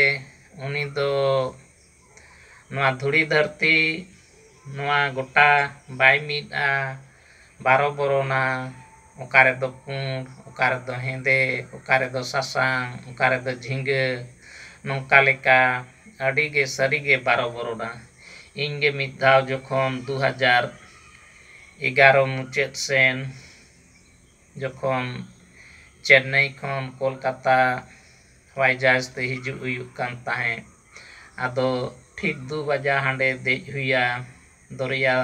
ᱩᱱᱤ ᱫᱚ ᱱᱚᱣᱟ ᱫᱷᱩᱲᱤ ᱫᱷᱟᱹᱨᱛᱤ ᱱᱚᱣᱟ ᱜᱚᱴᱟ ᱵᱟᱭ ᱢᱤᱫᱼᱟ, ᱵᱟᱨᱚ ᱵᱚᱨᱚᱱᱟ, ᱚᱠᱟ ᱨᱮᱫᱚ ᱯᱩᱸᱰ, ᱚᱠᱟ ᱨᱮᱫᱚ ᱦᱮᱸᱫᱮ, ᱚᱠᱟ ᱨᱮᱫᱚ ᱥᱟᱥᱟᱝ, ᱚᱠᱟ ᱨᱮᱫᱚ ᱡᱷᱤᱸᱜᱟᱹ, ᱱᱚᱝᱠᱟ ᱞᱮᱠᱟ ᱟᱹᱰᱤ ᱜᱮ ᱥᱟᱹᱨᱤ ᱜᱮ ᱵᱟᱨᱚ ᱵᱚᱨᱚᱱᱟ᱾ ᱤᱧ ᱜᱮ ᱢᱤᱫ ᱫᱷᱟᱣ ᱡᱚᱠᱷᱚᱱ ᱫᱩ ᱦᱟᱡᱟᱨ ᱮᱜᱟᱨᱚ ᱢᱩᱪᱟᱹᱫ ᱥᱮᱱ ᱡᱚᱠᱷᱚᱱ ᱪᱮᱱᱱᱟᱭ ᱠᱷᱚᱱ ᱠᱳᱞᱠᱟᱛᱟ ᱦᱚᱣᱟᱭ ᱡᱟᱦᱟᱡᱽ ᱛᱮ ᱦᱤᱡᱩᱜ ᱦᱩᱭᱩᱜ ᱠᱟᱱ ᱛᱟᱦᱮᱸᱫ, ᱟᱫᱚ ᱴᱷᱤᱠ ᱫᱩ ᱵᱟᱡᱟ ᱦᱟᱸᱰᱮ ᱫᱮᱡ ᱦᱩᱭᱟ ᱫᱚᱨᱭᱟ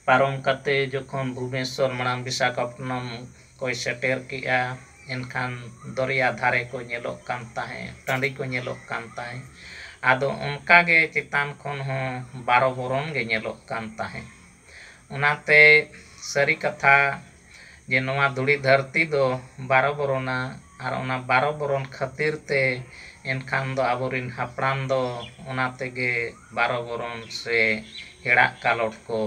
ᱯᱟᱨᱚᱢ ᱠᱟᱛᱮ ᱡᱚᱠᱷᱚᱱ ᱵᱷᱩᱵᱽᱱᱮᱥᱚᱨ ᱢᱟᱲᱟᱝ ᱵᱤᱥᱟᱠᱷᱟᱯᱚᱴᱱᱚᱢ ᱠᱚᱭ ᱥᱮᱴᱮᱨ ᱠᱮᱜᱼᱟ, ᱮᱱᱠᱷᱟᱱ ᱫᱚᱨᱭᱟ ᱫᱷᱟᱨᱮ ᱠᱚ ᱧᱮᱞᱚᱜ ᱠᱟᱱ ᱛᱟᱦᱮᱸᱫ, ᱴᱟᱺᱰᱤ ᱠᱚ ᱧᱮᱞᱚᱜ ᱠᱟᱱ ᱛᱟᱦᱮᱸᱫ᱾ ᱟᱫᱚ ᱚᱱᱠᱟ ᱜᱮ ᱪᱮᱛᱟᱱ ᱠᱷᱚᱱ ᱦᱚᱸ ᱵᱟᱨᱚ ᱵᱚᱨᱚᱱ ᱜᱮ ᱧᱮᱞᱚᱜ ᱠᱟᱱ ᱛᱟᱦᱮᱸᱫ᱾ ᱚᱱᱟᱛᱮ ᱥᱟᱹᱨᱤ ᱠᱟᱛᱷᱟ ᱡᱮ ᱱᱚᱣᱟ ᱫᱷᱩᱲᱤ ᱫᱷᱟᱹᱨᱛᱤ ᱫᱚ ᱵᱟᱨᱚ ᱵᱚᱨᱚᱱᱟ, ᱟᱨ ᱚᱱᱟ ᱵᱟᱨᱚ ᱵᱚᱨᱚᱱ ᱠᱷᱟᱹᱛᱤᱨ ᱛᱮ ᱮᱱᱠᱷᱟᱱ ᱫᱚ ᱟᱵᱚᱨᱤᱱ ᱦᱟᱯᱲᱟᱢ ᱫᱚ ᱚᱱᱟ ᱛᱮᱜᱮ ᱵᱟᱨᱚ ᱵᱚᱨᱚᱱ ᱥᱮ ᱦᱮᱲᱟᱜ ᱠᱟᱞᱚᱴ ᱠᱚ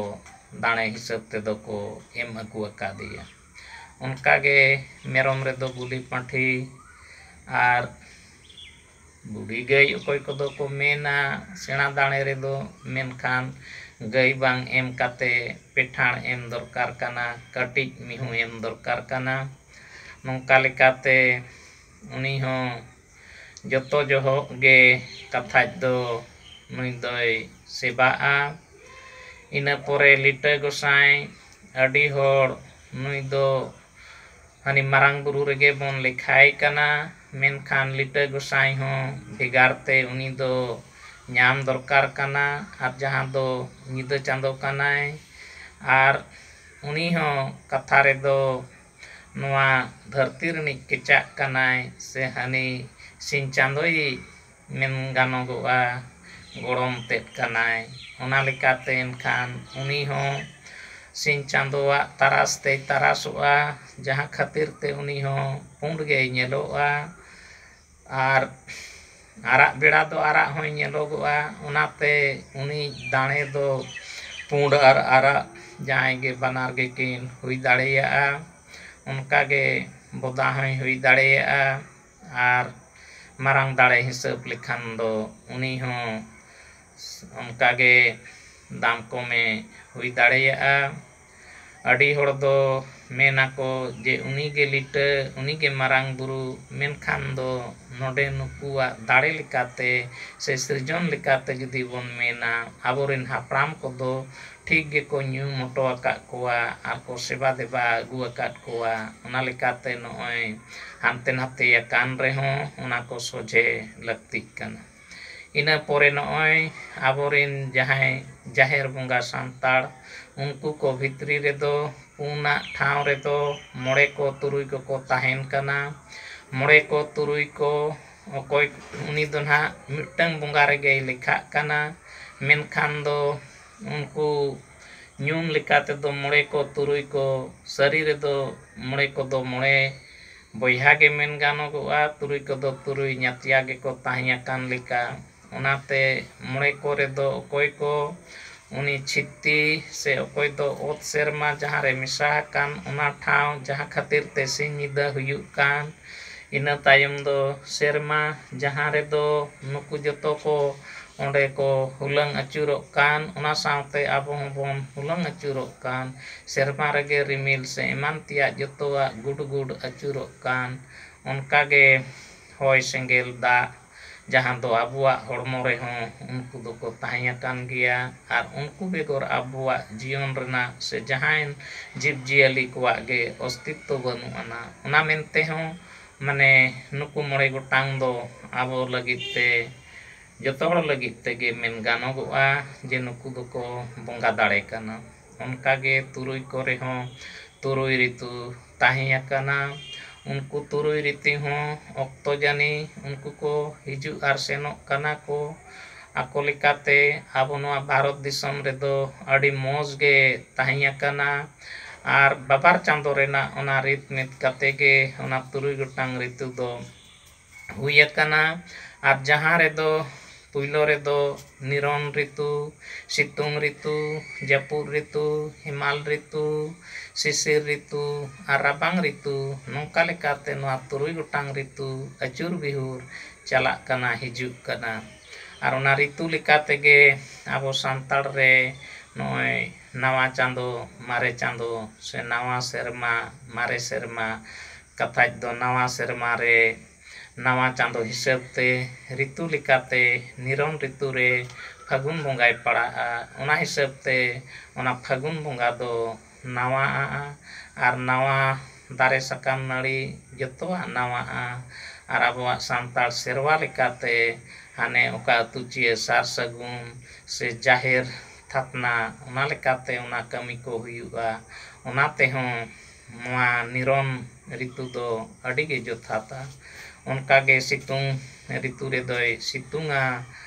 ᱫᱟᱲᱮ ᱦᱤᱥᱟᱹᱵ ᱛᱮᱫᱚ ᱠᱚ ᱮᱢ ᱟᱹᱜᱩ ᱟᱠᱟᱫᱮᱭᱟ᱾ ᱚᱱᱠᱟᱜᱮ ᱢᱮᱨᱚᱢ ᱨᱮᱫᱚ ᱜᱩᱞᱤ ᱯᱟᱹᱴᱷᱤ ᱟᱨ ᱵᱩᱰᱷᱤ ᱜᱟᱹᱭ ᱚᱠᱚᱭ ᱠᱚᱫᱚ ᱠᱚ ᱢᱮᱱᱟ ᱥᱮᱬᱟ ᱫᱟᱲᱮ ᱨᱮᱫᱚ, ᱢᱮᱱᱠᱷᱟᱱ ᱜᱟᱹᱭ ᱵᱟᱝ ᱮᱢ ᱠᱟᱛᱮ ᱯᱮᱴᱷᱟᱲ ᱮᱢ ᱫᱚᱨᱠᱟᱨ ᱠᱟᱱᱟ, ᱠᱟᱹᱴᱤᱡ ᱢᱤᱦᱩ ᱮᱢ ᱫᱚᱨᱠᱟᱨ ᱠᱟᱱᱟ᱾ ᱱᱚᱝᱠᱟ ᱞᱮᱠᱟᱛᱮ ᱩᱱᱤ ᱦᱚᱸ ᱡᱚᱛᱚ ᱡᱚᱦᱚᱜ ᱜᱮ ᱠᱟᱛᱷᱟᱡ ᱫᱚ ᱱᱩᱭ ᱫᱚᱭ ᱥᱮᱵᱟᱜᱼᱟ᱾ ᱤᱱᱟᱹ ᱯᱚᱨᱮ ᱞᱤᱴᱟᱹ ᱜᱚᱸᱥᱟᱭ, ᱟᱹᱰᱤ ᱦᱚᱲ ᱱᱩᱭ ᱫᱚ ᱦᱟᱹᱱᱤ ᱢᱟᱨᱟᱝ ᱵᱩᱨᱩ ᱨᱮᱜᱮ ᱵᱚᱱ ᱞᱮᱠᱷᱟᱭ ᱠᱟᱱᱟ, ᱢᱮᱱᱠᱷᱟᱱ ᱞᱤᱴᱟᱹ ᱜᱚᱸᱥᱟᱭ ᱦᱚᱸ ᱵᱷᱮᱜᱟᱨ ᱛᱮ ᱩᱱᱤ ᱫᱚ ᱧᱟᱢ ᱫᱚᱨᱠᱟᱨ ᱠᱟᱱᱟ᱾ ᱟᱨ ᱡᱟᱦᱟᱸ ᱫᱚ ᱧᱤᱫᱟᱹ ᱪᱟᱸᱫᱚ ᱠᱟᱱᱟᱭ, ᱟᱨ ᱩᱱᱤ ᱦᱚᱸ ᱠᱟᱛᱷᱟ ᱨᱮᱫᱚ ᱱᱚᱣᱟ ᱫᱷᱟᱹᱨᱛᱤ ᱨᱤᱱᱤᱡ ᱠᱮᱪᱟᱜ ᱠᱟᱱᱟᱭ, ᱥᱮ ᱦᱟᱹᱱᱤ ᱥᱤᱧ ᱪᱟᱸᱫᱚᱭᱤᱡ ᱢᱮᱱ ᱜᱟᱱᱚᱜᱚᱜᱼᱟ, ᱜᱚᱲᱚᱢ ᱛᱮᱫ ᱠᱟᱱᱟᱭ᱾ ᱚᱱᱟ ᱞᱮᱠᱟᱛᱮ ᱮᱱᱠᱷᱟᱱ ᱩᱱᱤ ᱦᱚᱸ ᱥᱤᱧ ᱪᱟᱸᱫᱚᱣᱟᱜ ᱛᱟᱨᱟᱥ ᱛᱮᱭ ᱛᱟᱨᱟᱥᱚᱜᱼᱟ, ᱡᱟᱦᱟᱸ ᱠᱷᱟᱹᱛᱤᱨ ᱛᱮ ᱩᱱᱤ ᱦᱚᱸ ᱯᱩᱸᱰ ᱜᱮᱭ ᱧᱮᱞᱚᱜᱼᱟ᱾ ᱟᱨ ᱟᱨᱟᱜ ᱵᱮᱲᱟ ᱫᱚ ᱟᱨᱟᱜ ᱦᱚᱸᱭ ᱧᱮᱞᱚᱜᱚᱜᱼᱟ, ᱚᱱᱟᱛᱮ ᱩᱱᱤ ᱫᱟᱲᱮ ᱫᱚ ᱯᱩᱸᱰ ᱟᱨ ᱟᱨᱟᱜ ᱡᱟᱦᱟᱸᱭ ᱜᱮ ᱵᱟᱱᱟᱨ ᱜᱮᱠᱤᱱ ᱦᱩᱭ ᱫᱟᱲᱮᱭᱟᱜᱼᱟ᱾ ᱚᱱᱠᱟᱜᱮ ᱵᱚᱫᱟ ᱦᱚᱸᱭ ᱦᱩᱭ ᱫᱟᱲᱮᱭᱟᱜᱼᱟ᱾ ᱟᱨ ᱢᱟᱨᱟᱝ ᱫᱟᱲᱮ ᱦᱤᱥᱟᱹᱵ ᱞᱮᱠᱷᱟᱱ ᱫᱚ ᱩᱱᱤ ᱦᱚᱸ ᱚᱱᱠᱟᱜᱮ ᱫᱟᱢ ᱠᱚᱢᱮ ᱦᱩᱭ ᱫᱟᱲᱮᱭᱟᱜᱼᱟ᱾ ᱟᱹᱰᱤ ᱦᱚᱲ ᱫᱚ ᱢᱮᱱᱟᱠᱚ ᱡᱮ ᱩᱱᱤᱜᱮ ᱞᱤᱴᱟᱹ, ᱩᱱᱤᱜᱮ ᱢᱟᱨᱟᱝ ᱵᱩᱨᱩ, ᱢᱮᱱᱠᱷᱟᱱ ᱫᱚ ᱱᱚᱰᱮ ᱱᱩᱠᱩᱣᱟᱜ ᱫᱟᱲᱮ ᱞᱮᱠᱟᱛᱮ ᱥᱮ ᱥᱤᱨᱡᱚᱱ ᱞᱮᱠᱟᱛᱮ ᱡᱩᱫᱤ ᱵᱚᱱ ᱢᱮᱱᱟ, ᱟᱵᱚᱨᱮᱱ ᱦᱟᱯᱲᱟᱢ ᱠᱚᱫᱚ ᱴᱷᱤᱠ ᱜᱮᱠᱚ ᱧᱩᱢ ᱦᱚᱴᱚ ᱟᱠᱟᱫ ᱠᱚᱣᱟ ᱟᱨ ᱠᱚ ᱥᱮᱵᱟ ᱫᱮᱵᱟ ᱟᱹᱜᱩ ᱟᱠᱟᱫ ᱠᱚᱣᱟ᱾ ᱚᱱᱟ ᱞᱮᱠᱟᱛᱮ ᱱᱚᱜᱼᱚᱭ ᱦᱟᱱᱛᱮ ᱱᱟᱛᱮ ᱟᱠᱟᱱ ᱨᱮᱦᱚᱸ ᱚᱱᱟ ᱠᱚ ᱥᱚᱡᱷᱮ ᱞᱟᱹᱠᱛᱤᱜ ᱠᱟᱱᱟ᱾ ᱤᱱᱟᱹ ᱯᱚᱨᱮ ᱱᱚᱜᱼᱚᱭ ᱟᱵᱚᱨᱮᱱ ᱡᱟᱦᱟᱸᱭ ᱡᱟᱦᱮᱨ ᱵᱚᱸᱜᱟ ᱥᱟᱱᱛᱟᱲ, ᱩᱱᱠᱩ ᱠᱚ ᱵᱷᱤᱛᱨᱤ ᱨᱮᱫᱚ ᱯᱩᱱᱟᱜ ᱴᱷᱟᱶ ᱨᱮᱫᱚ ᱢᱚᱬᱮ ᱠᱚ ᱛᱩᱨᱩᱭ ᱠᱚᱠᱚ ᱛᱟᱦᱮᱱ ᱠᱟᱱᱟ᱾ ᱢᱚᱬᱮ ᱠᱚ ᱛᱩᱨᱩᱭ ᱠᱚ ᱚᱠᱚᱭ, ᱩᱱᱤ ᱫᱚ ᱱᱟᱦᱟᱜ ᱢᱤᱫᱴᱟᱝ ᱵᱚᱸᱜᱟ ᱨᱮᱜᱮᱭ ᱞᱮᱠᱷᱟᱜ ᱠᱟᱱᱟ᱾ ᱢᱮᱱᱠᱷᱟᱱ ᱫᱚ ᱩᱱᱠᱩ ᱧᱩᱢ ᱞᱮᱠᱟ ᱛᱮᱫᱚ ᱢᱚᱬᱮ ᱠᱚ ᱛᱩᱨᱩᱭ ᱠᱚ, ᱥᱟᱹᱨᱤ ᱨᱮᱫᱚ ᱢᱚᱬᱮ ᱠᱚᱫᱚ ᱢᱚᱬᱮ ᱵᱚᱭᱦᱟ ᱜᱮ ᱢᱮᱱ ᱜᱟᱱᱚᱜᱚᱜᱼᱟ, ᱛᱩᱨᱩᱭ ᱠᱚᱫᱚ ᱛᱩᱨᱩᱭ ᱧᱟᱛᱭᱟ ᱜᱮᱠᱚ ᱛᱟᱦᱮᱸ ᱟᱠᱟᱱ ᱞᱮᱠᱟ᱾ ᱚᱱᱟᱛᱮ ᱢᱚᱬᱮ ᱠᱚᱨᱮ ᱫᱚ ᱚᱠᱚᱭ ᱠᱚ ᱩᱱᱤ ᱪᱷᱤᱛᱤ ᱥᱮ ᱚᱠᱚᱭ ᱫᱚ ᱚᱛ ᱥᱮᱨᱢᱟ ᱡᱟᱦᱟᱸ ᱨᱮ ᱢᱮᱥᱟ ᱟᱠᱟᱱ ᱚᱱᱟ ᱴᱷᱟᱶ, ᱡᱟᱦᱟᱸ ᱠᱷᱟᱹᱛᱤᱨ ᱛᱮ ᱥᱤᱧ ᱧᱤᱫᱟᱹ ᱦᱩᱭᱩᱜ ᱠᱟᱱ, ᱤᱱᱟᱹ ᱛᱟᱭᱚᱢ ᱫᱚ ᱥᱮᱨᱢᱟ, ᱡᱟᱦᱟᱸ ᱨᱮᱫᱚ ᱱᱩᱠᱩ ᱡᱚᱛᱚ ᱠᱚ ᱚᱸᱰᱮ ᱠᱚ ᱦᱩᱞᱟᱹᱝ ᱟᱹᱪᱩᱨᱚᱜ ᱠᱟᱱ, ᱚᱱᱟ ᱥᱟᱶᱛᱮ ᱟᱵᱚ ᱦᱚᱸᱵᱚᱱ ᱦᱩᱞᱟᱹᱝ ᱟᱹᱪᱩᱨᱚᱜ ᱠᱟᱱ, ᱥᱮᱨᱢᱟ ᱨᱮᱜᱮ ᱨᱤᱢᱤᱞ ᱥᱮ ᱮᱢᱟᱱ ᱛᱮᱭᱟᱜ ᱡᱚᱛᱚᱣᱟᱜ ᱜᱩᱰ ᱜᱩᱰ ᱟᱹᱪᱩᱨᱚᱜ ᱠᱟᱱ, ᱚᱱᱠᱟᱜᱮ ᱦᱚᱭ, ᱥᱮᱸᱜᱮᱞ, ᱫᱟᱜ, ᱡᱟᱦᱟᱸ ᱫᱚ ᱟᱵᱚᱣᱟᱜ ᱦᱚᱲᱢᱚ ᱨᱮᱦᱚᱸ ᱩᱱᱠᱩ ᱫᱚᱠᱚ ᱛᱟᱦᱮᱸ ᱟᱠᱟᱱ ᱜᱮᱭᱟ᱾ ᱟᱨ ᱩᱱᱠᱩ ᱵᱮᱜᱚᱨ ᱟᱵᱚᱣᱟᱜ ᱡᱤᱭᱚᱱ ᱨᱮᱱᱟᱜ ᱥᱮ ᱡᱟᱦᱟᱸᱭ ᱡᱤᱵᱽᱼᱡᱤᱭᱟᱹᱞᱤ ᱠᱚᱣᱟᱜ ᱜᱮ ᱚᱥᱛᱤᱛᱛᱚ ᱵᱟᱹᱱᱩᱜ ᱟᱱᱟ᱾ ᱚᱱᱟ ᱢᱮᱱᱛᱮ ᱦᱚᱸ, ᱢᱟᱱᱮ, ᱱᱩᱠᱩ ᱢᱚᱬᱮ ᱜᱚᱴᱟᱝ ᱫᱚ ᱟᱵᱚ ᱞᱟᱹᱜᱤᱫ ᱛᱮ, ᱡᱚᱛᱚ ᱦᱚᱲ ᱞᱟᱹᱜᱤᱫ ᱛᱮᱜᱮ ᱢᱮᱱ ᱜᱟᱱᱚᱜᱚᱜᱼᱟ ᱡᱮ ᱱᱩᱠᱩ ᱫᱚᱠᱚ ᱵᱚᱸᱜᱟ ᱫᱟᱲᱮ ᱠᱟᱱᱟ᱾ ᱚᱱᱠᱟᱜᱮ ᱛᱩᱨᱩᱭ ᱠᱚᱨᱮ ᱦᱚᱸ ᱛᱩᱨᱩᱭ ᱨᱤᱛᱩ ᱛᱟᱦᱮᱸ ᱟᱠᱟᱱᱟ᱾ ᱩᱱᱠᱩ ᱛᱩᱨᱩᱭ ᱨᱤᱛᱤ ᱦᱚᱸ ᱚᱠᱛᱚ ᱡᱟᱹᱱᱤ ᱩᱱᱠᱩ ᱠᱚ ᱦᱤᱡᱩᱜ ᱟᱨ ᱥᱮᱱᱚᱜ ᱠᱟᱱᱟ ᱠᱚ᱾ ᱟᱠᱚ ᱞᱮᱠᱟᱛᱮ ᱟᱵᱚ ᱱᱚᱣᱟ ᱵᱷᱟᱨᱚᱛ ᱫᱤᱥᱚᱢ ᱨᱮᱫᱚ ᱟᱹᱰᱤ ᱢᱚᱡᱽ ᱜᱮ ᱛᱟᱦᱮᱸ ᱟᱠᱟᱱᱟ᱾ ᱟᱨ ᱵᱟᱵᱟᱨ ᱪᱟᱸᱫᱳ ᱨᱮᱱᱟᱜ ᱚᱱᱟ ᱨᱤᱛ ᱢᱤᱫ ᱠᱟᱛᱮ ᱜᱮ ᱚᱱᱟ ᱛᱩᱨᱩᱭ ᱜᱚᱴᱟᱝ ᱨᱤᱛᱩ ᱫᱚ ᱦᱩᱭ ᱟᱠᱟᱱᱟ᱾ ᱟᱨ ᱡᱟᱦᱟᱸ ᱨᱮᱫᱚ ᱯᱩᱭᱞᱳ ᱨᱮᱫᱚ ᱱᱤᱨᱚᱱ ᱨᱤᱛᱩ, ᱥᱤᱛᱩᱝ ᱨᱤᱛᱩ, ᱡᱟᱹᱯᱩᱫ ᱨᱤᱛᱩ, ᱦᱮᱢᱟᱞ ᱨᱤᱛᱩ, ᱥᱤᱥᱤᱨ ᱨᱤᱛᱩ ᱟᱨ ᱨᱟᱵᱟᱝ ᱨᱤᱛᱩ, ᱱᱚᱝᱠᱟ ᱞᱮᱠᱟᱛᱮ ᱱᱚᱣᱟ ᱛᱩᱨᱩᱭ ᱜᱚᱴᱟᱝ ᱨᱤᱛᱩ ᱟᱹᱪᱩᱨ ᱵᱤᱦᱩᱨ ᱪᱟᱞᱟᱜ ᱠᱟᱱᱟ, ᱦᱤᱡᱩᱜ ᱠᱟᱱᱟ᱾ ᱟᱨ ᱚᱱᱟ ᱨᱤᱛᱩ ᱞᱮᱠᱟ ᱛᱮᱜᱮ ᱟᱵᱚ ᱥᱟᱱᱛᱟᱲ ᱨᱮ ᱱᱚᱜᱼᱚᱭ ᱱᱟᱣᱟ ᱪᱟᱸᱫᱳ, ᱢᱟᱨᱮ ᱪᱟᱸᱫᱳ ᱥᱮ ᱱᱟᱣᱟ ᱥᱮᱨᱢᱟ, ᱢᱟᱨᱮ ᱥᱮᱨᱢᱟ, ᱠᱟᱛᱷᱟᱡ ᱫᱚ ᱱᱟᱣᱟ ᱥᱮᱨᱢᱟ ᱨᱮ ᱱᱟᱣᱟ ᱪᱟᱸᱫᱳ ᱦᱤᱥᱟᱹᱵ ᱛᱮ ᱨᱤᱛᱩ ᱞᱮᱠᱟᱛᱮ ᱱᱤᱨᱚᱱ ᱨᱤᱛᱩ ᱨᱮ ᱯᱷᱟᱹᱜᱩᱱ ᱵᱚᱸᱜᱟᱭ ᱯᱟᱲᱟᱜᱼᱟ᱾ ᱚᱱᱟ ᱦᱤᱥᱟᱹᱵ ᱛᱮ ᱚᱱᱟ ᱯᱷᱟᱹᱜᱩᱱ ᱵᱚᱸᱜᱟ ᱫᱚ ᱱᱟᱣᱟᱜᱼᱟ ᱟᱨ ᱱᱟᱣᱟ ᱫᱟᱨᱮ ᱥᱟᱠᱟᱢ ᱱᱟᱹᱲᱤ ᱡᱚᱛᱚᱣᱟᱜ ᱱᱟᱣᱟᱜᱼᱟ᱾ ᱟᱨ ᱟᱵᱚᱣᱟᱜ ᱥᱟᱱᱛᱟᱲ ᱥᱮᱨᱣᱟ ᱞᱮᱠᱟᱛᱮ ᱦᱟᱱᱮ ᱚᱠᱟ ᱟᱹᱛᱩ ᱪᱤᱭᱟᱹ ᱥᱟᱨ ᱥᱟᱹᱜᱩᱱ ᱥᱮ ᱡᱟᱦᱮᱨ ᱛᱷᱟᱯᱱᱟ, ᱚᱱᱟ ᱞᱮᱠᱟᱛᱮ ᱚᱱᱟ ᱠᱟᱹᱢᱤ ᱠᱚ ᱦᱩᱭᱩᱜᱼᱟ᱾ ᱚᱱᱟ ᱛᱮᱦᱚᱸ ᱱᱚᱣᱟ ᱱᱤᱨᱚᱱ ᱨᱤᱛᱩ ᱫᱚ ᱟᱹᱰᱤ ᱜᱮ ᱡᱚᱛᱷᱟᱛᱟ᱾ ᱚᱱᱠᱟ ᱜᱮ ᱥᱤᱛᱩᱝ ᱨᱤᱛᱩ ᱨᱮᱫᱚᱭ ᱥᱤᱛᱩᱝᱟ,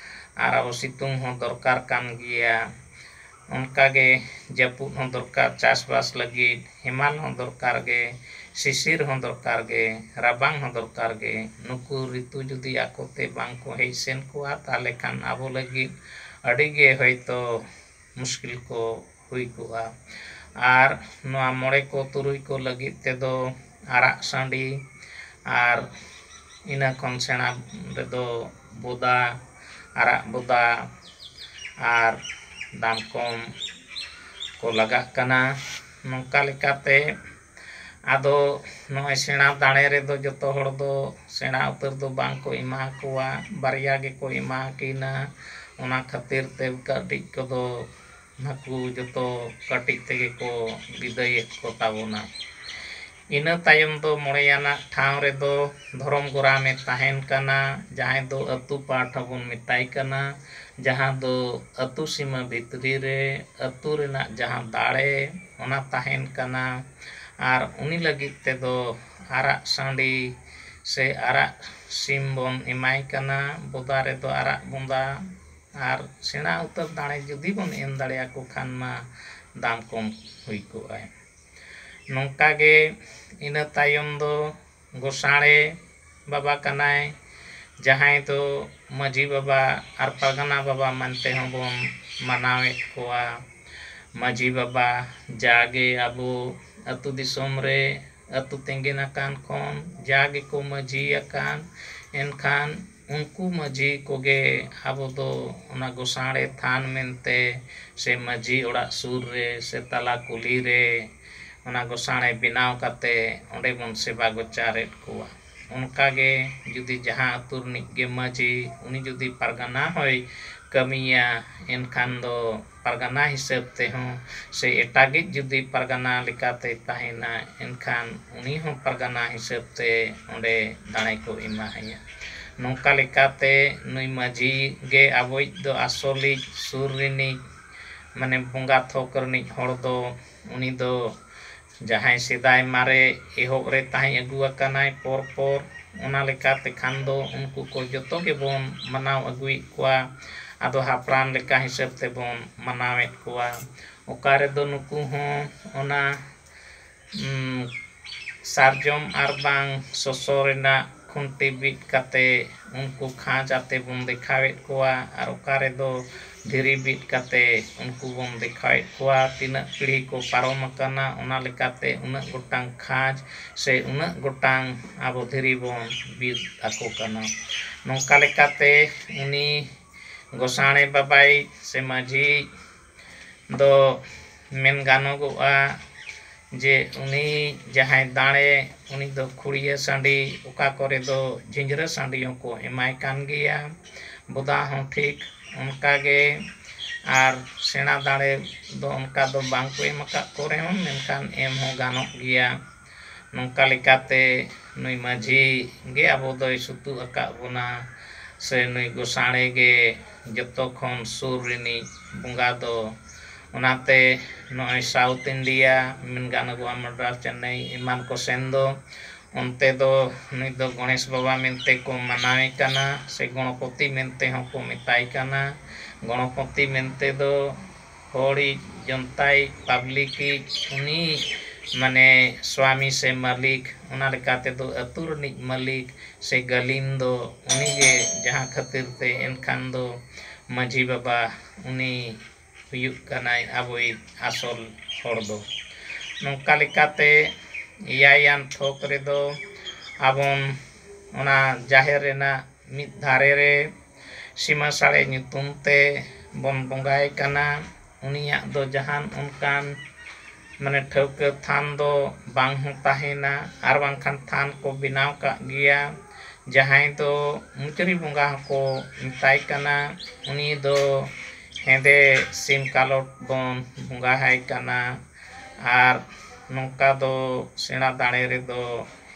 ᱟᱨ ᱟᱵᱚ ᱥᱤᱛᱩᱝ ᱦᱚᱸ ᱫᱚᱨᱠᱟᱨ ᱠᱟᱱ ᱜᱮᱭᱟ᱾ ᱚᱱᱠᱟ ᱜᱮ ᱡᱟᱹᱯᱩᱫ ᱦᱚᱸ ᱫᱚᱨᱠᱟᱨ ᱪᱟᱥᱵᱟᱥ ᱞᱟᱹᱜᱤᱫ, ᱦᱮᱢᱟᱞ ᱦᱚᱸ ᱫᱚᱨᱠᱟᱨ ᱜᱮ, ᱥᱤᱥᱤᱨ ᱦᱚᱸ ᱫᱚᱨᱠᱟᱨ ᱜᱮ, ᱨᱟᱵᱟᱝ ᱦᱚᱸ ᱫᱚᱨᱠᱟᱨ ᱜᱮ᱾ ᱱᱩᱠᱩ ᱨᱤᱛᱩ ᱡᱩᱫᱤ ᱟᱠᱚᱛᱮ ᱵᱟᱝ ᱠᱚ ᱦᱮᱡ ᱥᱮᱱ ᱠᱚᱜᱼᱟ, ᱛᱟᱦᱚᱞᱮ ᱠᱷᱟᱱ ᱟᱵᱚ ᱞᱟᱹᱜᱤᱫ ᱟᱹᱰᱤ ᱜᱮ ᱦᱚᱭᱛᱳ ᱢᱩᱥᱠᱤᱞ ᱠᱚ ᱦᱩᱭ ᱠᱚᱜᱼᱟ᱾ ᱟᱨ ᱱᱚᱣᱟ ᱢᱚᱬᱮ ᱠᱚ ᱛᱩᱨᱩᱭ ᱠᱚ ᱞᱟᱹᱜᱤᱫ ᱛᱮᱫᱚ ᱟᱨᱟᱜ ᱥᱟᱺᱰᱤ, ᱟᱨ ᱤᱱᱟᱹ ᱠᱷᱚᱱ ᱥᱮᱬᱟ ᱨᱮᱫᱚ ᱵᱚᱫᱟ, ᱟᱨᱟᱜ ᱵᱚᱫᱟ ᱟᱨ ᱫᱟᱢᱠᱚᱢ ᱠᱚ ᱞᱟᱜᱟᱜ ᱠᱟᱱᱟ᱾ ᱱᱚᱝᱠᱟ ᱞᱮᱠᱟᱛᱮ ᱟᱫᱚ ᱱᱚᱜᱼᱚᱭ ᱥᱮᱬᱟ ᱫᱟᱲᱮ ᱨᱮᱫᱚ ᱡᱚᱛᱚ ᱦᱚᱲ ᱫᱚ ᱥᱮᱬᱟ ᱩᱛᱟᱹᱨ ᱫᱚ ᱵᱟᱝ ᱠᱚ ᱮᱢᱟ ᱠᱚᱣᱟ, ᱵᱟᱨᱭᱟ ᱜᱮᱠᱚ ᱮᱢᱟ ᱠᱤᱱᱟ᱾ ᱚᱱᱟ ᱠᱷᱟᱹᱛᱤᱨ ᱛᱮ ᱠᱟᱹᱴᱤᱡ ᱠᱚᱫᱚ ᱱᱩᱠᱩ ᱡᱚᱛᱚ ᱠᱟᱹᱴᱤᱡ ᱛᱮᱜᱮ ᱠᱚ ᱵᱤᱫᱟᱹᱭᱮᱫ ᱠᱚ ᱛᱟᱵᱚᱱᱟ᱾ ᱤᱱᱟᱹ ᱛᱟᱭᱚᱢ ᱫᱚ ᱢᱚᱬᱮᱭᱟᱱᱟᱜ ᱴᱷᱟᱶ ᱨᱮᱫᱚ ᱫᱷᱚᱨᱚᱢ ᱜᱚᱨᱟᱢᱮ ᱛᱟᱦᱮᱱ ᱠᱟᱱᱟ, ᱡᱟᱦᱟᱸᱭ ᱫᱚ ᱟᱹᱛᱩ ᱯᱟᱦᱴᱟ ᱵᱚᱱ ᱢᱮᱛᱟᱭ ᱠᱟᱱᱟ, ᱡᱟᱦᱟᱸ ᱫᱚ ᱟᱹᱛᱩ ᱥᱤᱢᱟᱹ ᱵᱷᱤᱛᱨᱤ ᱨᱮ ᱟᱹᱛᱩ ᱨᱮᱱᱟᱜ ᱡᱟᱦᱟᱸ ᱫᱟᱲᱮ, ᱚᱱᱟ ᱛᱟᱦᱮᱱ ᱠᱟᱱᱟ᱾ ᱟᱨ ᱩᱱᱤ ᱞᱟᱹᱜᱤᱫ ᱛᱮᱫᱚ ᱟᱨᱟᱜ ᱥᱟᱺᱰᱤ ᱥᱮ ᱟᱨᱟᱜ ᱥᱤᱢ ᱵᱚᱱ ᱮᱢᱟᱭ ᱠᱟᱱᱟ, ᱵᱚᱫᱟ ᱨᱮᱫᱚ ᱟᱨᱟᱜ ᱵᱚᱫᱟ᱾ ᱟᱨ ᱥᱮᱬᱟ ᱩᱛᱟᱹᱨ ᱫᱟᱲᱮ ᱡᱩᱫᱤ ᱵᱚᱱ ᱮᱢ ᱫᱟᱲᱮᱭᱟᱠᱚ ᱠᱷᱟᱱ ᱢᱟ ᱫᱟᱢ ᱠᱚᱢ ᱦᱩᱭ ᱠᱚᱜᱼᱟ᱾ ᱱᱚᱝᱠᱟ ᱜᱮ ᱤᱱᱟᱹ ᱛᱟᱭᱚᱢ ᱫᱚ ᱜᱚᱥᱟᱬᱮ ᱵᱟᱵᱟ ᱠᱟᱱᱟᱭ, ᱡᱟᱦᱟᱸᱭ ᱫᱚ ᱢᱟᱹᱡᱷᱤ ᱵᱟᱵᱟ ᱟᱨ ᱯᱟᱨᱜᱟᱱᱟ ᱵᱟᱵᱟ ᱢᱮᱱᱛᱮ ᱦᱚᱸᱵᱚᱱ ᱢᱟᱱᱟᱣᱮᱫ ᱠᱚᱣᱟ᱾ ᱢᱟᱹᱡᱷᱤ ᱵᱟᱵᱟ ᱡᱟᱜᱮ ᱟᱵᱚ ᱟᱹᱛᱩ ᱫᱤᱥᱚᱢ ᱨᱮ ᱟᱹᱛᱩ ᱛᱮᱸᱜᱮᱱ ᱟᱠᱟᱱ ᱠᱷᱚᱱ ᱡᱟ ᱜᱮᱠᱚ ᱢᱟᱹᱡᱷᱤ ᱟᱠᱟᱱ, ᱮᱱᱠᱷᱟᱱ ᱩᱱᱠᱩ ᱢᱟᱹᱡᱷᱤ ᱠᱚᱜᱮ ᱟᱵᱚ ᱫᱚ ᱚᱱᱟ ᱜᱚᱥᱟᱬᱮ ᱛᱷᱟᱱ ᱢᱮᱱᱛᱮ ᱥᱮ ᱢᱟᱹᱡᱷᱤ ᱚᱲᱟᱜ ᱥᱩᱨ ᱨᱮ ᱥᱮ ᱛᱟᱞᱟ ᱠᱩᱞᱦᱤ ᱨᱮ ᱚᱱᱟ ᱜᱚᱥᱟᱬᱮ ᱵᱮᱱᱟᱣ ᱠᱟᱛᱮ ᱚᱸᱰᱮ ᱵᱚᱱ ᱥᱮᱵᱟ ᱜᱚᱪᱟᱨᱮᱫ ᱠᱚᱣᱟ᱾ ᱚᱱᱠᱟ ᱜᱮ ᱡᱩᱫᱤ ᱡᱟᱦᱟᱸ ᱟᱹᱛᱩ ᱨᱤᱱᱤᱡ ᱜᱮ ᱢᱟᱹᱡᱷᱤ, ᱩᱱᱤ ᱡᱩᱫᱤ ᱯᱟᱨᱜᱟᱱᱟ ᱦᱚᱸᱭ ᱠᱟᱹᱢᱤᱭᱟ, ᱮᱱᱠᱷᱟᱱ ᱫᱚ ᱯᱟᱨᱜᱟᱱᱟ ᱦᱤᱥᱟᱹᱵ ᱛᱮᱦᱚᱸ ᱥᱮ ᱮᱴᱟᱜᱤᱡ ᱡᱩᱫᱤ ᱯᱟᱨᱜᱟᱱᱟ ᱞᱮᱠᱟᱛᱮᱭ ᱛᱟᱦᱮᱱᱟ, ᱮᱱᱠᱷᱟᱱ ᱩᱱᱤ ᱦᱚᱸ ᱯᱟᱨᱜᱟᱱᱟ ᱦᱤᱥᱟᱹᱵ ᱛᱮ ᱚᱸᱰᱮ ᱫᱟᱲᱮ ᱠᱚ ᱮᱢᱟ ᱟᱭᱟ᱾ ᱱᱚᱝᱠᱟ ᱞᱮᱠᱟᱛᱮ ᱱᱩᱭ ᱢᱟᱹᱡᱷᱤ ᱜᱮ ᱟᱵᱚᱭᱤᱡ ᱫᱚ ᱟᱥᱚᱞᱤᱡ ᱥᱩᱨ ᱨᱤᱱᱤᱡ ᱢᱟᱱᱮ ᱵᱚᱸᱜᱟ ᱛᱷᱚᱠ ᱨᱤᱱᱤᱡ ᱦᱚᱲ ᱫᱚ, ᱩᱱᱤ ᱫᱚ ᱡᱟᱦᱟᱸᱭ ᱥᱮᱫᱟᱭ ᱢᱟᱨᱮ ᱮᱦᱚᱵ ᱨᱮ ᱛᱟᱦᱮᱸ ᱟᱹᱜᱩ ᱟᱠᱟᱱᱟᱭ ᱯᱚᱨ ᱯᱚᱨ, ᱚᱱᱟ ᱞᱮᱠᱟᱛᱮ ᱠᱷᱟᱱ ᱫᱚ ᱩᱱᱠᱩ ᱠᱚ ᱡᱚᱛᱚ ᱜᱮᱵᱚᱱ ᱢᱟᱱᱟᱣ ᱟᱹᱜᱩᱭᱮᱫ ᱠᱚᱣᱟ᱾ ᱟᱫᱚ ᱦᱟᱯᱲᱟᱢ ᱞᱮᱠᱟ ᱦᱤᱥᱟᱹᱵ ᱛᱮᱵᱚᱱ ᱢᱟᱱᱟᱣᱮᱫ ᱠᱚᱣᱟ᱾ ᱚᱠᱟ ᱨᱮᱫᱚ ᱱᱩᱠᱩ ᱦᱚᱸ ᱚᱱᱟ, ᱩᱸ, ᱥᱟᱨᱡᱚᱢ ᱟᱨ ᱵᱟᱝ ᱥᱚᱥᱚ ᱨᱮᱱᱟᱜ ᱠᱷᱩᱱᱴᱤ ᱵᱤᱫ ᱠᱟᱛᱮ ᱩᱱᱠᱩ ᱠᱷᱟᱸᱡ ᱟᱛᱮ ᱵᱚᱱ ᱫᱮᱠᱷᱟᱣᱮᱫ ᱠᱚᱣᱟ, ᱟᱨ ᱚᱠᱟ ᱨᱮᱫᱚ ᱫᱷᱤᱨᱤ ᱵᱤᱫ ᱠᱟᱛᱮ ᱩᱱᱠᱩ ᱵᱚᱱ ᱫᱮᱠᱷᱟᱣᱮᱫ ᱠᱚᱣᱟ᱾ ᱛᱤᱱᱟᱹᱜ ᱯᱤᱲᱦᱤ ᱠᱚ ᱯᱟᱨᱚᱢ ᱟᱠᱟᱱᱟ, ᱚᱱᱟ ᱞᱮᱠᱟᱛᱮ ᱩᱱᱟᱹᱜ ᱜᱚᱴᱟᱝ ᱠᱷᱟᱸᱡ ᱥᱮ ᱩᱱᱟᱹᱜ ᱜᱚᱴᱟᱝ ᱟᱵᱚ ᱫᱷᱤᱨᱤ ᱵᱚᱱ ᱵᱤᱫ ᱟᱠᱚ ᱠᱟᱱᱟ᱾ ᱱᱚᱝᱠᱟ ᱞᱮᱠᱟᱛᱮ ᱩᱱᱤ ᱜᱚᱥᱟᱬᱮ ᱵᱟᱵᱟᱭ ᱥᱮ ᱢᱟᱹᱡᱷᱤ ᱫᱚ ᱢᱮᱱ ᱜᱟᱱᱚᱜᱚᱜᱼᱟ ᱡᱮ ᱩᱱᱤ ᱡᱟᱦᱟᱸᱭ ᱫᱟᱲᱮ, ᱩᱱᱤ ᱫᱚ ᱠᱷᱩᱲᱭᱟᱹ ᱥᱟᱺᱰᱤ, ᱚᱠᱟ ᱠᱚᱨᱮ ᱫᱚ ᱡᱷᱤᱸᱡᱽᱨᱟᱹ ᱥᱟᱺᱰᱤ ᱦᱚᱸᱠᱚ ᱮᱢᱟᱭ ᱠᱟᱱ ᱜᱮᱭᱟ, ᱵᱚᱫᱟ ᱦᱚᱸ ᱴᱷᱤᱠ ᱚᱱᱠᱟ ᱜᱮ᱾ ᱟᱨ ᱥᱮᱬᱟ ᱫᱟᱲᱮ ᱫᱚ ᱚᱱᱠᱟ ᱫᱚ ᱵᱟᱝ ᱠᱚ ᱮᱢ ᱟᱠᱟᱫ ᱠᱚ ᱨᱮᱦᱚᱸ, ᱢᱮᱱᱠᱷᱟᱱ ᱮᱢ ᱦᱚᱸ ᱜᱟᱱᱚᱜ ᱜᱮᱭᱟ᱾ ᱱᱚᱝᱠᱟ ᱞᱮᱠᱟᱛᱮ ᱱᱩᱭ ᱢᱟᱹᱡᱷᱤ ᱜᱮ ᱟᱵᱚ ᱫᱚᱭ ᱥᱩᱛᱩᱜ ᱟᱠᱟᱫ ᱵᱚᱱᱟ, ᱥᱮ ᱱᱩᱭ ᱜᱚᱥᱟᱬᱮ ᱜᱮ ᱡᱚᱛᱚ ᱠᱷᱚᱱ ᱥᱩᱨ ᱨᱤᱱᱤᱡ ᱵᱚᱸᱜᱟ ᱫᱚ᱾ ᱚᱱᱟᱛᱮ ᱱᱚᱜᱼᱚᱭ ᱥᱟᱣᱩᱛᱷ ᱤᱱᱰᱤᱭᱟ ᱢᱮᱱ ᱜᱟᱱᱚᱜᱚᱜᱼᱟ, ᱢᱟᱫᱽᱨᱟᱥ, ᱪᱮᱱᱱᱟᱭ ᱮᱢᱟᱱ ᱠᱚ ᱥᱮᱱ ᱫᱚ, ᱚᱱᱛᱮ ᱫᱚ ᱱᱩᱭ ᱫᱚ ᱜᱚᱬᱮᱥ ᱵᱟᱵᱟ ᱢᱮᱱᱛᱮ ᱠᱚ ᱢᱟᱱᱟᱣᱮ ᱠᱟᱱᱟ, ᱥᱮ ᱜᱚᱬᱚᱯᱚᱛᱤ ᱢᱮᱱᱛᱮ ᱦᱚᱸᱠᱚ ᱢᱮᱛᱟᱭ ᱠᱟᱱᱟ᱾ ᱜᱚᱬᱚᱯᱚᱛᱤ ᱢᱮᱱᱛᱮ ᱫᱚ ᱦᱚᱲᱤᱡ, ᱡᱚᱱᱛᱟᱭᱤᱡ, ᱯᱟᱵᱽᱞᱤᱠᱤᱡ, ᱩᱱᱤ ᱢᱟᱱᱮ ᱥᱣᱟᱢᱤ ᱥᱮ ᱢᱟᱹᱞᱤᱠ, ᱚᱱᱟ ᱞᱮᱠᱟ ᱛᱮᱫᱚ ᱟᱹᱛᱩ ᱨᱤᱱᱤᱡ ᱢᱟᱹᱞᱤᱠ ᱥᱮ ᱜᱟᱹᱞᱤᱢ ᱫᱚ ᱩᱱᱤᱜᱮ, ᱡᱟᱦᱟᱸ ᱠᱷᱟᱹᱛᱤᱨ ᱛᱮ ᱮᱱᱠᱷᱟᱱ ᱫᱚ ᱢᱟᱹᱡᱷᱤ ᱵᱟᱵᱟ ᱩᱱᱤ ᱦᱩᱭᱩᱜ ᱠᱟᱱᱟᱭ ᱟᱵᱚᱭᱤᱡ ᱟᱥᱚᱞ ᱦᱚᱲ ᱫᱚ᱾ ᱱᱚᱝᱠᱟ ᱞᱮᱠᱟᱛᱮ ᱮᱭᱟᱭᱟᱱ ᱛᱷᱚᱠ ᱨᱮᱫᱚ ᱟᱵᱚᱱ ᱚᱱᱟ ᱡᱟᱦᱮᱨ ᱨᱮᱱᱟᱜ ᱢᱤᱫ ᱫᱷᱟᱨᱮ ᱨᱮ ᱥᱤᱢᱟᱹ ᱥᱟᱲᱮ ᱧᱩᱛᱩᱢ ᱛᱮ ᱵᱚᱱ ᱵᱚᱸᱜᱟᱭ ᱠᱟᱱᱟ᱾ ᱩᱱᱤᱭᱟᱜ ᱫᱚ ᱡᱟᱦᱟᱱ ᱚᱱᱠᱟᱱ ᱢᱟᱱᱮ ᱴᱷᱟᱹᱣᱠᱟᱹ ᱛᱷᱟᱱ ᱫᱚ ᱵᱟᱝ ᱦᱚᱸ ᱛᱟᱦᱮᱱᱟ, ᱟᱨ ᱵᱟᱝᱠᱷᱟᱱ ᱛᱷᱟᱱ ᱠᱚ ᱵᱮᱱᱟᱣ ᱠᱟᱜ ᱜᱮᱭᱟ᱾ ᱡᱟᱦᱟᱸᱭ ᱫᱚ ᱢᱩᱪᱨᱤ ᱵᱚᱸᱜᱟ ᱦᱚᱸᱠᱚ ᱢᱮᱛᱟᱭ ᱠᱟᱱᱟ, ᱩᱱᱤ ᱫᱚ ᱦᱮᱸᱫᱮ ᱥᱤᱢ ᱠᱟᱞᱚᱴ ᱵᱚᱱ ᱵᱚᱸᱜᱟ ᱟᱭ ᱠᱟᱱᱟ᱾ ᱟᱨ ᱱᱚᱝᱠᱟ ᱫᱚ ᱥᱮᱬᱟ ᱫᱟᱲᱮ ᱨᱮᱫᱚ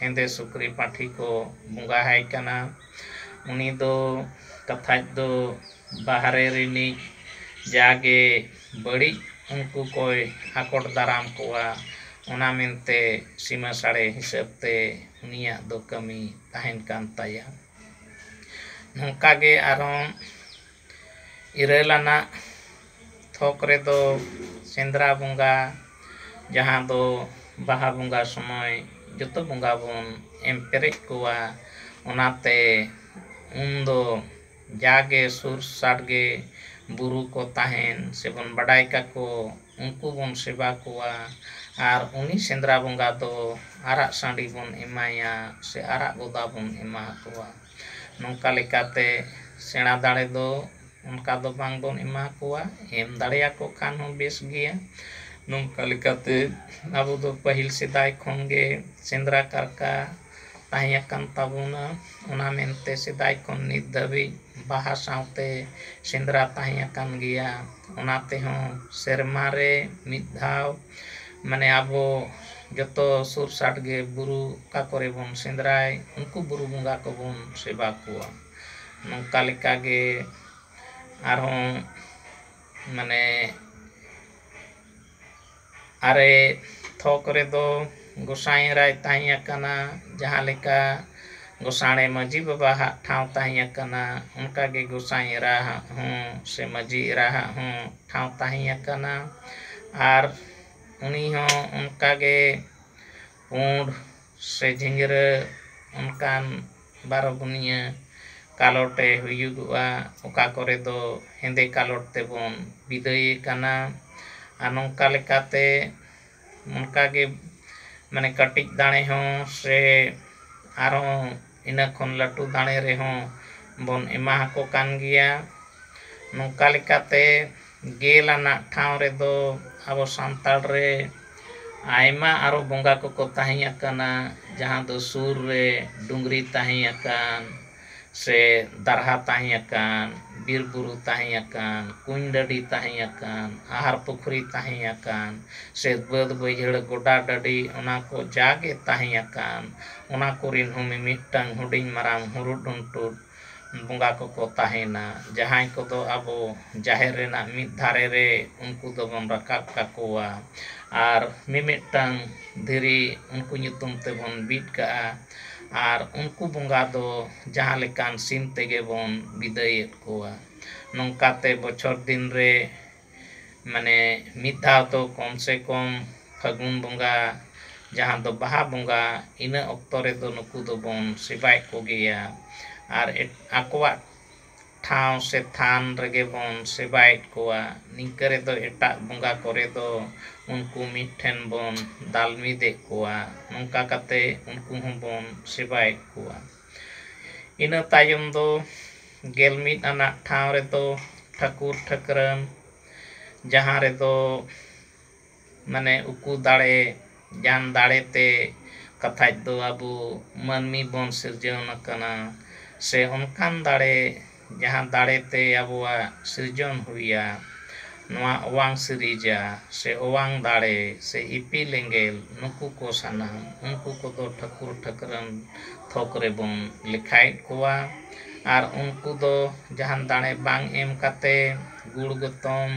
ᱦᱮᱸᱫᱮ ᱥᱩᱠᱨᱤ ᱯᱟᱹᱴᱷᱤ ᱠᱚ ᱵᱚᱸᱜᱟ ᱟᱭ ᱠᱟᱱᱟ᱾ ᱩᱱᱤ ᱫᱚ ᱠᱟᱛᱷᱟᱡ ᱫᱚ ᱵᱟᱦᱨᱮ ᱨᱤᱱᱤᱡ ᱡᱟᱜᱮ ᱵᱟᱹᱲᱤᱡ ᱩᱱᱠᱩ ᱠᱚᱭ ᱟᱠᱚᱴ ᱫᱟᱨᱟᱢ ᱠᱚᱣᱟ, ᱚᱱᱟ ᱢᱮᱱᱛᱮ ᱥᱤᱢᱟᱹ ᱥᱟᱲᱮ ᱦᱤᱥᱟᱹᱵ ᱛᱮ ᱩᱱᱤᱭᱟᱜ ᱫᱚ ᱠᱟᱹᱢᱤ ᱛᱟᱦᱮᱱ ᱠᱟᱱ ᱛᱟᱭᱟ᱾ ᱱᱚᱝᱠᱟ ᱜᱮ ᱟᱨᱦᱚᱸ ᱤᱨᱟᱹᱞ ᱟᱱᱟᱜ ᱛᱷᱚᱠ ᱨᱮᱫᱚ ᱥᱮᱸᱫᱽᱨᱟ ᱵᱚᱸᱜᱟ, ᱡᱟᱦᱟᱸ ᱫᱚ ᱵᱟᱦᱟ ᱵᱚᱸᱜᱟ ᱥᱚᱢᱚᱭ ᱡᱚᱛᱚ ᱵᱚᱸᱜᱟ ᱵᱚᱱ ᱮᱢ ᱯᱮᱨᱮᱡ ᱠᱚᱣᱟ, ᱚᱱᱟᱛᱮ ᱩᱱᱫᱚ ᱡᱟᱜᱮ ᱥᱩᱨ ᱥᱟᱰᱜᱮ ᱵᱩᱨᱩ ᱠᱚ ᱛᱟᱦᱮᱱ ᱥᱮᱵᱚᱱ ᱵᱟᱰᱟᱭ ᱠᱟᱠᱚ, ᱩᱱᱠᱩ ᱵᱚᱱ ᱥᱮᱵᱟ ᱠᱚᱣᱟ᱾ ᱟᱨ ᱩᱱᱤ ᱥᱮᱸᱫᱽᱨᱟ ᱵᱚᱸᱜᱟ ᱫᱚ ᱟᱨᱟᱜ ᱥᱟᱺᱰᱤ ᱵᱚᱱ ᱮᱢᱟᱭᱟ ᱥᱮ ᱟᱨᱟᱜ ᱵᱚᱫᱟ ᱵᱚᱱ ᱮᱢᱟ ᱠᱚᱣᱟ᱾ ᱱᱚᱝᱠᱟ ᱞᱮᱠᱟᱛᱮ ᱥᱮᱬᱟ ᱫᱟᱲᱮ ᱫᱚ ᱚᱱᱠᱟ ᱫᱚ ᱵᱟᱝ ᱵᱚᱱ ᱮᱢᱟ ᱠᱚᱣᱟ, ᱮᱢ ᱫᱟᱲᱮᱭᱟᱠᱚ ᱠᱷᱟᱱ ᱦᱚᱸ ᱵᱮᱥ ᱜᱮᱭᱟ᱾ ᱱᱚᱝᱠᱟ ᱞᱮᱠᱟᱛᱮ ᱟᱵᱚ ᱫᱚ ᱯᱟᱹᱦᱤᱞ ᱥᱮᱫᱟᱭ ᱠᱷᱚᱱ ᱜᱮ ᱥᱮᱸᱫᱽᱨᱟ ᱠᱟᱨᱠᱟ ᱛᱟᱦᱮᱸ ᱟᱠᱟᱱ ᱛᱟᱵᱚᱱᱟ᱾ ᱚᱱᱟ ᱢᱮᱱᱛᱮ ᱥᱮᱫᱟᱭ ᱠᱷᱚᱱ ᱱᱤᱛ ᱫᱷᱟᱹᱵᱤᱡ ᱵᱟᱦᱟ ᱥᱟᱶᱛᱮ ᱥᱮᱸᱫᱽᱨᱟ ᱛᱟᱦᱮᱸ ᱟᱠᱟᱱ ᱜᱮᱭᱟ᱾ ᱚᱱᱟ ᱛᱮᱦᱚᱸ ᱥᱮᱨᱢᱟ ᱨᱮ ᱢᱤᱫ ᱫᱷᱟᱣ, ᱢᱟᱱᱮ, ᱟᱵᱚ ᱡᱚᱛᱚ ᱥᱩᱨ ᱥᱟᱰᱜᱮ ᱵᱩᱨᱩ ᱚᱠᱟ ᱠᱚᱨᱮ ᱵᱚᱱ ᱥᱮᱸᱫᱽᱨᱟᱭ, ᱩᱱᱠᱩ ᱵᱩᱨᱩ ᱵᱚᱸᱜᱟ ᱠᱚᱵᱚᱱ ᱥᱮᱵᱟ ᱠᱚᱣᱟ᱾ ᱱᱚᱝᱠᱟ ᱞᱮᱠᱟᱜᱮ ᱟᱨᱦᱚᱸ, ᱢᱟᱱᱮ, ᱟᱨᱮ ᱛᱷᱚᱠ ᱨᱮᱫᱚ ᱜᱚᱸᱥᱟᱭ ᱮᱨᱟᱭ ᱛᱟᱦᱮᱸ ᱟᱠᱟᱱᱟ᱾ ᱡᱟᱦᱟᱸ ᱞᱮᱠᱟ ᱜᱚᱸᱥᱟᱲᱮ ᱢᱟᱹᱡᱷᱤ ᱵᱟᱵᱟᱣᱟᱜ ᱴᱷᱟᱶ ᱛᱟᱦᱮᱸ ᱟᱠᱟᱱᱟ, ᱚᱱᱠᱟᱜᱮ ᱜᱚᱸᱥᱟᱭ ᱮᱨᱟᱣᱟᱜ ᱦᱚᱸ ᱥᱮ ᱢᱟᱹᱡᱷᱤ ᱮᱨᱟᱣᱟᱜ ᱦᱚᱸ ᱴᱷᱟᱶ ᱛᱟᱦᱮᱸ ᱟᱠᱟᱱᱟ᱾ ᱟᱨ ᱩᱱᱤ ᱦᱚᱸ ᱚᱱᱠᱟᱜᱮ ᱯᱩᱸᱰ ᱥᱮ ᱡᱷᱤᱸᱜᱽᱨᱟᱹ ᱚᱱᱠᱟᱱ ᱵᱟᱨᱚ ᱵᱩᱱᱤᱭᱟᱹ ᱠᱟᱞᱚᱴ ᱮ ᱦᱩᱭᱩᱜᱚᱜᱼᱟ, ᱚᱠᱟ ᱠᱚᱨᱮ ᱫᱚ ᱦᱮᱸᱫᱮ ᱠᱟᱞᱚᱴ ᱛᱮᱵᱚᱱ ᱵᱤᱫᱟᱹᱭᱮ ᱠᱟᱱᱟ᱾ ᱟᱨ ᱱᱚᱝᱠᱟ ᱞᱮᱠᱟᱛᱮ ᱚᱱᱠᱟᱜᱮ, ᱢᱟᱱᱮ, ᱠᱟᱹᱴᱤᱡ ᱫᱟᱲᱮ ᱦᱚᱸ ᱥᱮ ᱟᱨᱦᱚᱸ ᱤᱱᱟᱹ ᱠᱷᱚᱱ ᱞᱟᱹᱴᱩ ᱫᱟᱲᱮ ᱨᱮᱦᱚᱸ ᱵᱚᱱ ᱮᱢᱟ ᱟᱠᱚ ᱠᱟᱱ ᱜᱮᱭᱟ᱾ ᱱᱚᱝᱠᱟ ᱞᱮᱠᱟᱛᱮ ᱜᱮᱞ ᱟᱱᱟᱜ ᱴᱷᱟᱶ ᱨᱮᱫᱚ ᱟᱵᱚ ᱥᱟᱱᱛᱟᱲ ᱨᱮ ᱟᱭᱢᱟ ᱟᱨᱚ ᱵᱚᱸᱜᱟ ᱠᱚᱠᱚ ᱛᱟᱦᱮᱸ ᱟᱠᱟᱱᱟ, ᱡᱟᱦᱟᱸ ᱫᱚ ᱥᱩᱨ ᱨᱮ ᱰᱩᱝᱨᱤ ᱛᱟᱦᱮᱸ ᱟᱠᱟᱱ, ᱥᱮ ᱫᱟᱨᱦᱟ ᱛᱟᱦᱮᱸ ᱟᱠᱟᱱ, ᱵᱤᱨ ᱵᱩᱨᱩ ᱛᱟᱦᱮᱸ ᱟᱠᱟᱱ, ᱠᱩᱧ ᱰᱟᱹᱰᱤ ᱛᱟᱦᱮᱸ ᱟᱠᱟᱱ, ᱟᱦᱟᱨ ᱯᱩᱠᱷᱨᱤ ᱛᱟᱦᱮᱸ ᱟᱠᱟᱱ, ᱥᱮ ᱵᱟᱹᱫᱽ ᱵᱟᱹᱭᱦᱟᱹᱲ ᱜᱚᱰᱟ ᱰᱟᱹᱰᱤ, ᱚᱱᱟ ᱠᱚ ᱡᱟᱜᱮ ᱛᱟᱦᱮᱸ ᱟᱠᱟᱱ, ᱚᱱᱟ ᱠᱚᱨᱮᱱ ᱦᱚᱸ ᱢᱤᱢᱤᱫᱴᱟᱝ ᱦᱩᱰᱤᱧ ᱢᱟᱨᱟᱝ ᱦᱩᱨᱩᱫ ᱦᱩᱱᱴᱩᱫ ᱵᱚᱸᱜᱟ ᱠᱚᱠᱚ ᱛᱟᱦᱮᱱᱟ, ᱡᱟᱦᱟᱸᱭ ᱠᱚᱫᱚ ᱟᱵᱚ ᱡᱟᱦᱮᱨ ᱨᱮᱱᱟᱜ ᱢᱤᱫ ᱫᱷᱟᱨᱮ ᱨᱮ ᱩᱱᱠᱩ ᱫᱚᱵᱚᱱ ᱨᱟᱠᱟᱵ ᱠᱟᱠᱚᱣᱟ᱾ ᱟᱨ ᱢᱤᱢᱤᱫᱴᱟᱝ ᱫᱷᱤᱨᱤ ᱩᱱᱠᱩ ᱧᱩᱛᱩᱢ ᱛᱮᱵᱚᱱ ᱵᱤᱫ ᱠᱟᱜᱼᱟ᱾ ᱟᱨ ᱩᱱᱠᱩ ᱵᱚᱸᱜᱟ ᱫᱚ ᱡᱟᱦᱟᱸ ᱞᱮᱠᱟᱱ ᱥᱤᱢ ᱛᱮᱜᱮ ᱵᱚᱱ ᱵᱤᱫᱟᱹᱭᱮᱫ ᱠᱚᱣᱟ᱾ ᱱᱚᱝᱠᱟᱛᱮ ᱵᱚᱪᱷᱚᱨ ᱫᱤᱱ ᱨᱮ ᱢᱟᱱᱮ ᱢᱤᱫ ᱫᱷᱟᱣ ᱫᱚ ᱠᱚᱢ ᱥᱮ ᱠᱚᱢ ᱯᱷᱟᱹᱜᱩᱱ ᱵᱚᱸᱜᱟ, ᱡᱟᱦᱟᱸ ᱫᱚ ᱵᱟᱦᱟ ᱵᱚᱸᱜᱟ, ᱤᱱᱟᱹ ᱚᱠᱛᱚ ᱨᱮᱫᱚ ᱱᱩᱠᱩ ᱫᱚᱵᱚᱱ ᱥᱮᱵᱟᱭᱮᱫ ᱠᱚᱜᱮᱭᱟ᱾ ᱟᱨ ᱮᱴ-, ᱟᱠᱚᱣᱟᱜ ᱴᱷᱟᱶ ᱥᱮ ᱛᱷᱟᱱ ᱨᱮᱜᱮ ᱵᱚᱱ ᱥᱮᱵᱟᱭᱮᱫ ᱠᱚᱣᱟ᱾ ᱱᱤᱝᱠᱟᱹ ᱨᱮᱫᱚ ᱮᱴᱟᱜ ᱵᱚᱸᱜᱟ ᱠᱚᱨᱮ ᱫᱚ ᱩᱱᱠᱩ ᱢᱤᱫ ᱴᱷᱮᱱ ᱵᱚᱱ ᱫᱟᱞᱢᱤᱫᱮᱫ ᱠᱚᱣᱟ᱾ ᱱᱚᱝᱠᱟ ᱠᱟᱛᱮ ᱩᱱᱠᱩ ᱦᱚᱸᱵᱚᱱ ᱥᱮᱵᱟᱭᱮᱫ ᱠᱚᱣᱟ᱾ ᱤᱱᱟᱹ ᱛᱟᱭᱚᱢ ᱫᱚ ᱜᱮᱞ ᱢᱤᱫ ᱟᱱᱟᱜ ᱴᱷᱟᱶ ᱨᱮᱫᱚ ᱴᱷᱟᱹᱠᱩᱨ ᱴᱷᱟᱹᱠᱨᱟᱹᱱ, ᱡᱟᱦᱟᱸ ᱨᱮᱫᱚ ᱢᱟᱱᱮ ᱩᱠᱩ ᱫᱟᱲᱮ, ᱡᱟᱦᱟᱱ ᱫᱟᱲᱮ ᱛᱮ ᱠᱟᱛᱷᱟᱡ ᱫᱚ ᱟᱵᱚ ᱢᱟᱹᱱᱢᱤ ᱵᱚᱱ ᱥᱤᱨᱡᱟᱹᱣ ᱟᱠᱟᱱᱟ, ᱥᱮ ᱚᱱᱠᱟᱱ ᱫᱟᱲᱮ, ᱡᱟᱦᱟᱸ ᱫᱟᱲᱮ ᱛᱮ ᱟᱵᱚᱣᱟᱜ ᱥᱤᱨᱡᱚᱱ ᱦᱩᱭᱟ, ᱱᱚᱣᱟ ᱚᱣᱟᱝ ᱥᱤᱨᱤᱡᱟ, ᱥᱮ ᱚᱣᱟᱝ ᱫᱟᱲᱮ, ᱥᱮ ᱤᱯᱤᱞ ᱮᱸᱜᱮᱞ, ᱱᱩᱠᱩ ᱠᱚ ᱥᱟᱱᱟᱢ, ᱩᱱᱠᱩ ᱠᱚᱫᱚ ᱴᱷᱟᱹᱠᱩᱨ ᱴᱷᱟᱹᱠᱨᱟᱹᱱ ᱛᱷᱚᱠ ᱨᱮᱵᱚᱱ ᱞᱮᱠᱷᱟᱭᱮᱫ ᱠᱚᱣᱟ᱾ ᱟᱨ ᱩᱱᱠᱩ ᱫᱚ ᱡᱟᱦᱟᱱ ᱫᱟᱲᱮ ᱵᱟᱝ ᱮᱢ ᱠᱟᱛᱮ ᱜᱩᱲ ᱜᱚᱛᱚᱢ,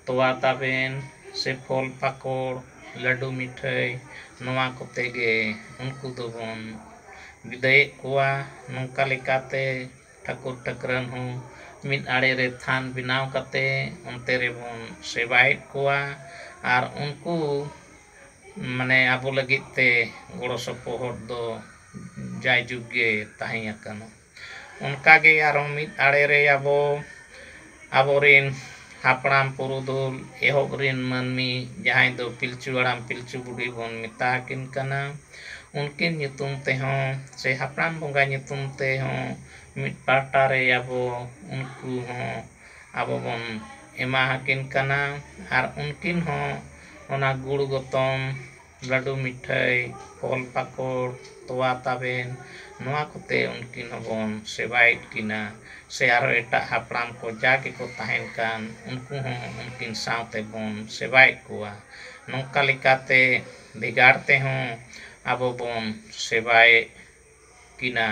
ᱛᱚᱣᱟ ᱛᱟᱵᱮᱱ, ᱥᱮ ᱯᱷᱚᱞ ᱯᱟᱠᱚᱲ, ᱞᱟᱹᱰᱩ ᱢᱤᱴᱷᱟᱹᱭ, ᱱᱚᱣᱟ ᱠᱚᱛᱮ ᱜᱮ ᱩᱱᱠᱩ ᱫᱚᱵᱚᱱ ᱵᱤᱫᱟᱹᱭᱮᱫ ᱠᱚᱣᱟ᱾ ᱱᱚᱝᱠᱟ ᱞᱮᱠᱟᱛᱮ ᱴᱷᱟᱹᱠᱩᱨ ᱴᱷᱟᱹᱠᱨᱟᱹᱱ ᱦᱚᱸ ᱢᱤᱫ ᱟᱲᱮ ᱨᱮ ᱛᱷᱟᱱ ᱵᱮᱱᱟᱣ ᱠᱟᱛᱮ ᱚᱱᱛᱮ ᱨᱮᱵᱚᱱ ᱥᱮᱵᱟᱭᱮᱫ ᱠᱚᱣᱟ᱾ ᱟᱨ ᱩᱱᱠᱩ ᱢᱟᱱᱮ ᱟᱵᱚ ᱞᱟᱹᱜᱤᱫ ᱛᱮ ᱜᱚᱲᱚ ᱥᱚᱯᱚᱦᱚᱫ ᱫᱚ ᱡᱟᱭᱡᱩᱜᱽ ᱜᱮ ᱛᱟᱦᱮᱸ ᱟᱠᱟᱱᱟ᱾ ᱚᱱᱠᱟᱜᱮ ᱟᱨᱦᱚᱸ ᱢᱤᱫ ᱟᱲᱮ ᱨᱮ ᱟᱵᱚ, ᱟᱵᱚᱨᱮᱱ ᱦᱟᱯᱲᱟᱢ ᱯᱩᱨᱩᱫᱷᱩᱞ ᱮᱦᱚᱵ ᱨᱮᱱ ᱢᱟᱹᱱᱢᱤ, ᱡᱟᱦᱟᱸᱭ ᱫᱚ ᱯᱤᱞᱪᱩ ᱦᱟᱲᱟᱢ ᱯᱤᱞᱪᱩ ᱵᱩᱰᱷᱤ ᱵᱚᱱ ᱢᱮᱛᱟ ᱟᱹᱠᱤᱱ ᱠᱟᱱᱟ, ᱩᱱᱠᱤᱱ ᱧᱩᱛᱩᱢ ᱛᱮᱦᱚᱸ ᱥᱮ ᱦᱟᱯᱲᱟᱢ ᱵᱚᱸᱜᱟ ᱧᱩᱛᱩᱢ ᱛᱮᱦᱚᱸ ᱢᱤᱫ ᱯᱟᱦᱴᱟ ᱨᱮ ᱟᱵᱚ ᱩᱱᱠᱩ ᱦᱚᱸ ᱟᱵᱚ ᱵᱚᱱ ᱮᱢᱟ ᱟᱹᱠᱤᱱ ᱠᱟᱱᱟ᱾ ᱟᱨ ᱩᱱᱠᱤᱱ ᱦᱚᱸ ᱚᱱᱟ ᱜᱩᱲ ᱜᱚᱛᱚᱢ, ᱞᱟᱹᱰᱩ ᱢᱤᱴᱷᱟᱹᱭ, ᱯᱷᱚᱞ ᱯᱟᱠᱚᱲ, ᱛᱚᱣᱟ ᱛᱟᱵᱮᱱ, ᱱᱚᱣᱟ ᱠᱚᱛᱮ ᱩᱱᱠᱤᱱ ᱦᱚᱸᱵᱚᱱ ᱥᱮᱵᱟᱭᱮᱫ ᱠᱤᱱᱟ᱾ ᱥᱮ ᱟᱨᱦᱚᱸ ᱮᱴᱟᱜ ᱦᱟᱯᱲᱟᱢ ᱠᱚ ᱡᱟ ᱜᱮᱠᱚ ᱛᱟᱦᱮᱱ ᱠᱟᱱ, ᱩᱱᱠᱩ ᱦᱚᱸ ᱩᱱᱠᱤᱱ ᱥᱟᱶᱛᱮ ᱵᱚᱱ ᱥᱮᱵᱟᱭᱮᱫ ᱠᱚᱣᱟ᱾ ᱱᱚᱝᱠᱟ ᱞᱮᱠᱟᱛᱮ ᱵᱷᱮᱜᱟᱨ ᱛᱮᱦᱚᱸ ᱟᱵᱚ ᱵᱚᱱ ᱥᱮᱵᱟᱭᱮᱫ ᱠᱤᱱᱟ᱾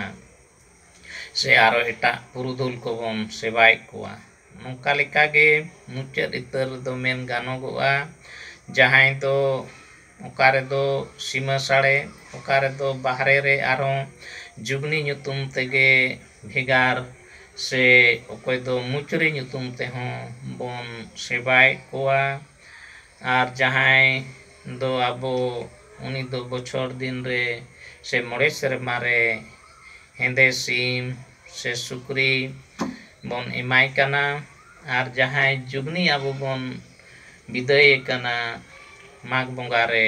ᱥᱮ ᱟᱨᱚ ᱮᱴᱟᱜ ᱯᱩᱨᱩᱫᱷᱩᱞ ᱠᱚᱵᱚᱱ ᱥᱮᱵᱟᱭᱮᱫ ᱠᱚᱣᱟ᱾ ᱱᱚᱝᱠᱟ ᱞᱮᱠᱟᱜᱮ ᱢᱩᱪᱟᱹᱫ ᱩᱛᱟᱹᱨ ᱨᱮᱫᱚ ᱢᱮᱱ ᱜᱟᱱᱚᱜᱚᱜᱼᱟ, ᱡᱟᱦᱟᱸᱭ ᱫᱚ ᱚᱠᱟ ᱨᱮᱫᱚ ᱥᱤᱢᱟᱹ ᱥᱟᱲᱮ, ᱚᱠᱟ ᱨᱮᱫᱚ ᱵᱟᱦᱨᱮ ᱨᱮ ᱟᱨᱦᱚᱸ ᱡᱩᱜᱽᱱᱤ ᱧᱩᱛᱩᱢ ᱛᱮᱜᱮ ᱵᱷᱮᱜᱟᱨ, ᱥᱮ ᱚᱠᱚᱭ ᱫᱚ ᱢᱩᱪᱨᱤ ᱧᱩᱛᱩᱢ ᱛᱮᱦᱚᱸ ᱵᱚᱱ ᱥᱮᱵᱟᱭᱮᱫ ᱠᱚᱣᱟ᱾ ᱟᱨ ᱡᱟᱦᱟᱸᱭ ᱫᱚ ᱟᱵᱚ, ᱩᱱᱤ ᱫᱚ ᱵᱚᱪᱷᱚᱨ ᱫᱤᱱ ᱨᱮ ᱥᱮ ᱢᱚᱬᱮ ᱥᱮᱨᱢᱟ ᱨᱮ ᱦᱮᱸᱫᱮ ᱥᱤᱢ ᱥᱮ ᱥᱩᱠᱨᱤ ᱵᱚᱱ ᱮᱢᱟᱭ ᱠᱟᱱᱟ᱾ ᱟᱨ ᱡᱟᱦᱟᱸᱭ ᱡᱩᱜᱽᱱᱤ ᱟᱵᱚ ᱵᱚᱱ ᱵᱤᱫᱟᱹᱭᱮ ᱠᱟᱱᱟ ᱢᱟᱜᱽ ᱵᱚᱸᱜᱟ ᱨᱮ,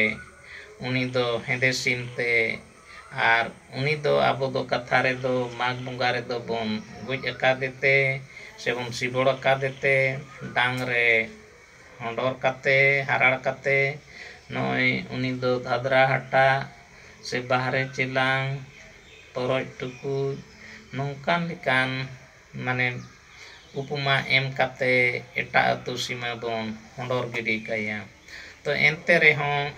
ᱩᱱᱤ ᱫᱚ ᱦᱮᱸᱫᱮ ᱥᱤᱢ ᱛᱮ, ᱟᱨ ᱩᱱᱤ ᱫᱚ ᱟᱵᱚ ᱫᱚ ᱠᱟᱛᱷᱟ ᱨᱮᱫᱚ ᱢᱟᱜᱽ ᱵᱚᱸᱜᱟ ᱨᱮᱫᱚ ᱵᱚᱱ ᱜᱚᱡ ᱟᱠᱟᱫᱮ ᱛᱮ ᱥᱮ ᱵᱚᱱ ᱥᱤᱵᱚᱲ ᱟᱠᱟᱫᱮ ᱛᱮ ᱰᱟᱝ ᱨᱮ ᱦᱚᱸᱰᱚᱨ ᱠᱟᱛᱮ, ᱦᱟᱨᱟᱲ ᱠᱟᱛᱮ, ᱱᱚᱜᱼᱚᱭ ᱩᱱᱤ ᱫᱚ ᱫᱷᱟᱫᱽᱨᱟ ᱦᱟᱴᱟᱜ ᱥᱮ ᱵᱟᱦᱨᱮ ᱪᱮᱞᱟᱝ, ᱛᱚᱨᱚᱡ ᱴᱩᱠᱩᱡ, ᱱᱚᱝᱠᱟᱱ ᱞᱮᱠᱟᱱ, ᱢᱟᱱᱮ, ᱩᱯᱢᱟ ᱮᱢ ᱠᱟᱛᱮ ᱮᱴᱟᱜ ᱟᱹᱛᱩ ᱥᱤᱢᱟᱹ ᱵᱚᱱ ᱦᱚᱸᱰᱚᱨ ᱜᱤᱰᱤ ᱠᱟᱭᱟ᱾ ᱛᱚ ᱮᱱᱛᱮ ᱨᱮᱦᱚᱸ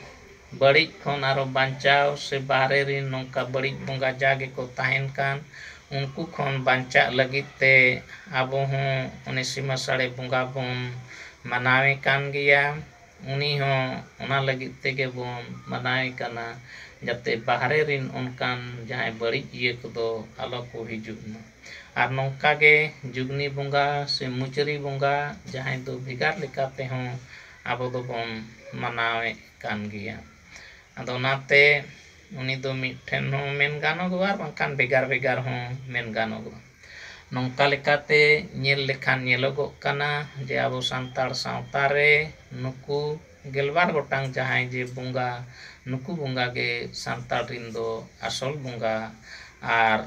ᱵᱟᱹᱲᱤᱡ ᱠᱷᱚᱱ ᱟᱨᱚ ᱵᱟᱧᱪᱟᱣ ᱥᱮ ᱵᱟᱦᱨᱮ ᱨᱮᱱ ᱱᱚᱝᱠᱟ ᱵᱟᱹᱲᱤᱡ ᱵᱚᱸᱜᱟ ᱡᱟ ᱜᱮᱠᱚ ᱛᱟᱦᱮᱱ ᱠᱟᱱ, ᱩᱱᱠᱩ ᱠᱷᱚᱱ ᱵᱟᱧᱪᱟᱜ ᱞᱟᱹᱜᱤᱫ ᱛᱮ ᱟᱵᱚ ᱦᱚᱸ ᱩᱱᱤ ᱥᱤᱢᱟᱹ ᱥᱟᱲᱮ ᱵᱚᱸᱜᱟ ᱵᱚᱱ ᱢᱟᱱᱟᱣᱮ ᱠᱟᱱ ᱜᱮᱭᱟ᱾ ᱩᱱᱤ ᱦᱚᱸ ᱚᱱᱟ ᱞᱟᱹᱜᱤᱫ ᱛᱮᱜᱮ ᱵᱚᱱ ᱢᱟᱱᱟᱣᱮ ᱠᱟᱱᱟ, ᱡᱟᱛᱮ ᱵᱟᱦᱨᱮ ᱨᱮᱱ ᱚᱱᱠᱟᱱ ᱡᱟᱦᱟᱸᱭ ᱵᱟᱹᱲᱤᱡ ᱤᱭᱟᱹ ᱠᱚᱫᱚ ᱟᱞᱚ ᱠᱚ ᱦᱤᱡᱩᱜ ᱢᱟ᱾ ᱟᱨ ᱱᱚᱝᱠᱟ ᱜᱮ ᱡᱩᱜᱽᱱᱤ ᱵᱚᱸᱜᱟ ᱥᱮ ᱢᱩᱪᱟᱹᱨᱤ ᱵᱚᱸᱜᱟ, ᱡᱟᱦᱟᱸᱭ ᱫᱚ ᱵᱷᱮᱜᱟᱨ ᱞᱮᱠᱟ ᱛᱮᱦᱚᱸ ᱟᱵᱚ ᱫᱚᱵᱚᱱ ᱢᱟᱱᱟᱣᱮᱫ ᱠᱟᱱ ᱜᱮᱭᱟ᱾ ᱟᱫᱚ ᱚᱱᱟᱛᱮ ᱩᱱᱤ ᱫᱚ ᱢᱤᱫ ᱴᱷᱮᱱ ᱦᱚᱸ ᱢᱮᱱ ᱜᱟᱱᱚᱜᱚᱜᱼᱟ ᱟᱨ ᱵᱟᱝᱠᱷᱟᱱ ᱵᱷᱮᱜᱟᱨ ᱵᱷᱮᱜᱟᱨ ᱦᱚᱸ ᱢᱮᱱ ᱜᱟᱱᱚᱜᱚᱜᱼᱟ᱾ ᱱᱚᱝᱠᱟ ᱞᱮᱠᱟᱛᱮ ᱧᱮᱞ ᱞᱮᱠᱷᱟᱱ ᱧᱮᱞᱚᱜᱚᱜ ᱠᱟᱱᱟ ᱡᱮ ᱟᱵᱚ ᱥᱟᱱᱛᱟᱲ ᱥᱟᱶᱛᱟ ᱨᱮ ᱱᱩᱠᱩ ᱜᱮᱞᱵᱟᱨ ᱜᱚᱴᱟᱝ ᱡᱟᱦᱟᱸᱭ ᱡᱮ ᱵᱚᱸᱜᱟ, ᱱᱩᱠᱩ ᱵᱚᱸᱜᱟ ᱜᱮ ᱥᱟᱱᱛᱟᱲ ᱨᱤᱱ ᱫᱚ ᱟᱥᱚᱞ ᱵᱚᱸᱜᱟ, ᱟᱨ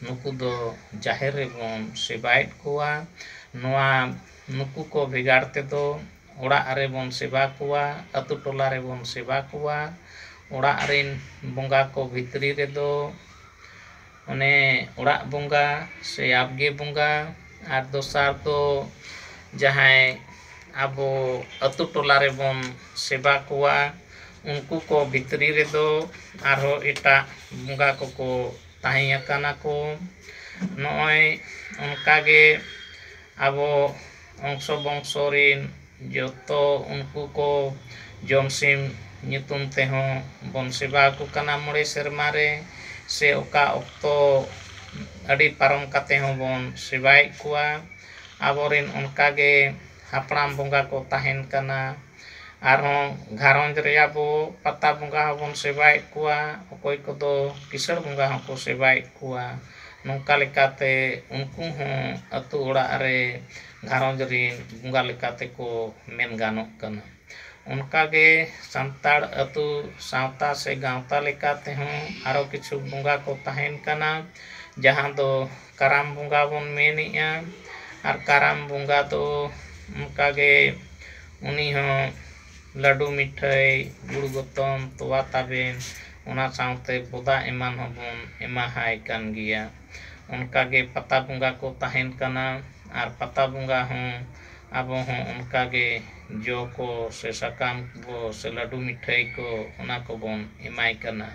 ᱱᱩᱠᱩ ᱫᱚ ᱡᱟᱦᱮᱨ ᱨᱮᱵᱚᱱ ᱥᱮᱵᱟᱭᱮᱫ ᱠᱚᱣᱟ᱾ ᱱᱚᱣᱟ, ᱱᱩᱠᱩ ᱠᱚ ᱵᱷᱮᱜᱟᱨ ᱛᱮᱫᱚ ᱚᱲᱟᱜ ᱨᱮᱵᱚᱱ ᱥᱮᱵᱟ ᱠᱚᱣᱟ, ᱟᱹᱛᱩ ᱴᱚᱞᱟ ᱨᱮᱵᱚᱱ ᱥᱮᱵᱟ ᱠᱚᱣᱟ, ᱚᱲᱟᱜ ᱨᱤᱱ ᱵᱚᱸᱜᱟ ᱠᱚ ᱵᱷᱤᱛᱨᱤ ᱨᱮᱫᱚ ᱚᱱᱮ ᱚᱲᱟᱜ ᱵᱚᱸᱜᱟ ᱥᱮ ᱟᱵᱜᱮ ᱵᱚᱸᱜᱟ, ᱟᱨ ᱫᱚᱥᱟᱨ ᱫᱚ ᱡᱟᱦᱟᱸᱭ ᱟᱵᱚ ᱟᱹᱛᱩ ᱴᱚᱞᱟ ᱨᱮᱵᱚᱱ ᱥᱮᱵᱟ ᱠᱚᱣᱟ, ᱩᱱᱠᱩ ᱠᱚ ᱵᱷᱤᱛᱨᱤ ᱨᱮᱫᱚ ᱟᱨᱦᱚᱸ ᱮᱴᱟᱜ ᱵᱚᱸᱜᱟ ᱠᱚᱠᱚ ᱛᱟᱦᱮᱸ ᱟᱠᱟᱱᱟ ᱠᱚ᱾ ᱱᱚᱜᱼᱚᱭ ᱚᱱᱠᱟᱜᱮ ᱟᱵᱚ ᱚᱝᱥᱚ ᱵᱚᱝᱥᱚ ᱨᱤᱱ ᱡᱚᱛᱚ ᱩᱱᱠᱩ ᱠᱚ ᱡᱚᱢᱥᱤᱢ ᱧᱩᱛᱩᱢ ᱛᱮᱦᱚᱸ ᱵᱚᱱ ᱥᱮᱵᱟ ᱟᱠᱚ ᱠᱟᱱᱟ ᱢᱚᱬᱮ ᱥᱮᱨᱢᱟ ᱨᱮ, ᱥᱮ ᱚᱠᱟ ᱚᱠᱛᱚ ᱟᱹᱰᱤ ᱯᱟᱨᱚᱢ ᱠᱟᱛᱮ ᱦᱚᱸᱵᱚᱱ ᱥᱮᱵᱟᱭᱮᱫ ᱠᱚᱣᱟ᱾ ᱟᱵᱚᱨᱮᱱ ᱚᱱᱠᱟᱜᱮ ᱦᱟᱯᱲᱟᱢ ᱵᱚᱸᱜᱟ ᱠᱚ ᱛᱟᱦᱮᱱ ᱠᱟᱱᱟ᱾ ᱟᱨᱦᱚᱸ ᱜᱷᱟᱨᱚᱸᱡᱽ ᱨᱮ ᱟᱵᱚ ᱯᱟᱛᱟ ᱵᱚᱸᱜᱟ ᱦᱚᱸᱵᱚᱱ ᱥᱮᱵᱟᱭᱮᱫ ᱠᱚᱣᱟ, ᱚᱠᱚᱭ ᱠᱚᱫᱚ ᱠᱤᱥᱟᱹᱬ ᱵᱚᱸᱜᱟ ᱦᱚᱸᱠᱚ ᱥᱮᱵᱟᱭᱮᱫ ᱠᱚᱣᱟ᱾ ᱱᱚᱝᱠᱟ ᱞᱮᱠᱟᱛᱮ ᱩᱱᱠᱩ ᱦᱚᱸ ᱟᱹᱛᱩ ᱚᱲᱟᱜ ᱨᱮ ᱜᱷᱟᱨᱚᱸᱡᱽ ᱨᱤᱱ ᱵᱚᱸᱜᱟ ᱞᱮᱠᱟ ᱛᱮᱠᱚ ᱢᱮᱱ ᱜᱟᱱᱚᱜ ᱠᱟᱱᱟ᱾ ᱚᱱᱠᱟᱜᱮ ᱥᱟᱱᱛᱟᱲ ᱟᱹᱛᱩ ᱥᱟᱶᱛᱟ ᱥᱮ ᱜᱟᱶᱛᱟ ᱞᱮᱠᱟ ᱛᱮᱦᱚᱸ ᱟᱨᱚ ᱠᱤᱪᱷᱩ ᱵᱚᱸᱜᱟ ᱠᱚ ᱛᱟᱦᱮᱱ ᱠᱟᱱᱟ, ᱡᱟᱦᱟᱸ ᱫᱚ ᱠᱟᱨᱟᱢ ᱵᱚᱸᱜᱟ ᱵᱚᱱ ᱢᱮᱱᱮᱜᱼᱟ᱾ ᱟᱨ ᱠᱟᱨᱟᱢ ᱵᱚᱸᱜᱟ ᱫᱚ ᱚᱱᱠᱟᱜᱮ ᱩᱱᱤ ᱦᱚᱸ ᱞᱟᱹᱰᱩ ᱢᱤᱴᱷᱟᱹᱭ, ᱜᱩᱲ ᱜᱚᱛᱚᱢ, ᱛᱚᱣᱟ ᱛᱟᱵᱮᱱ, ᱚᱱᱟ ᱥᱟᱶᱛᱮ ᱵᱚᱫᱟ ᱮᱢᱟᱱ ᱦᱚᱸᱵᱚᱱ ᱮᱢᱟᱦᱟᱭ ᱠᱟᱱ ᱜᱮᱭᱟ᱾ ᱚᱱᱠᱟᱜᱮ ᱯᱟᱛᱟ ᱵᱚᱸᱜᱟ ᱠᱚ ᱛᱟᱦᱮᱱ ᱠᱟᱱᱟ᱾ ᱟᱨ ᱯᱟᱛᱟ ᱵᱚᱸᱜᱟ ᱦᱚᱸ ᱟᱵᱚ ᱦᱚᱸ ᱚᱱᱠᱟᱜᱮ ᱡᱚ ᱠᱚ ᱥᱮ ᱥᱟᱠᱟᱢ ᱠᱚ ᱥᱮ ᱞᱟᱹᱰᱩ ᱢᱤᱴᱷᱟᱹᱭ ᱠᱚ, ᱚᱱᱟ ᱠᱚᱵᱚᱱ ᱮᱢᱟᱭ ᱠᱟᱱᱟ᱾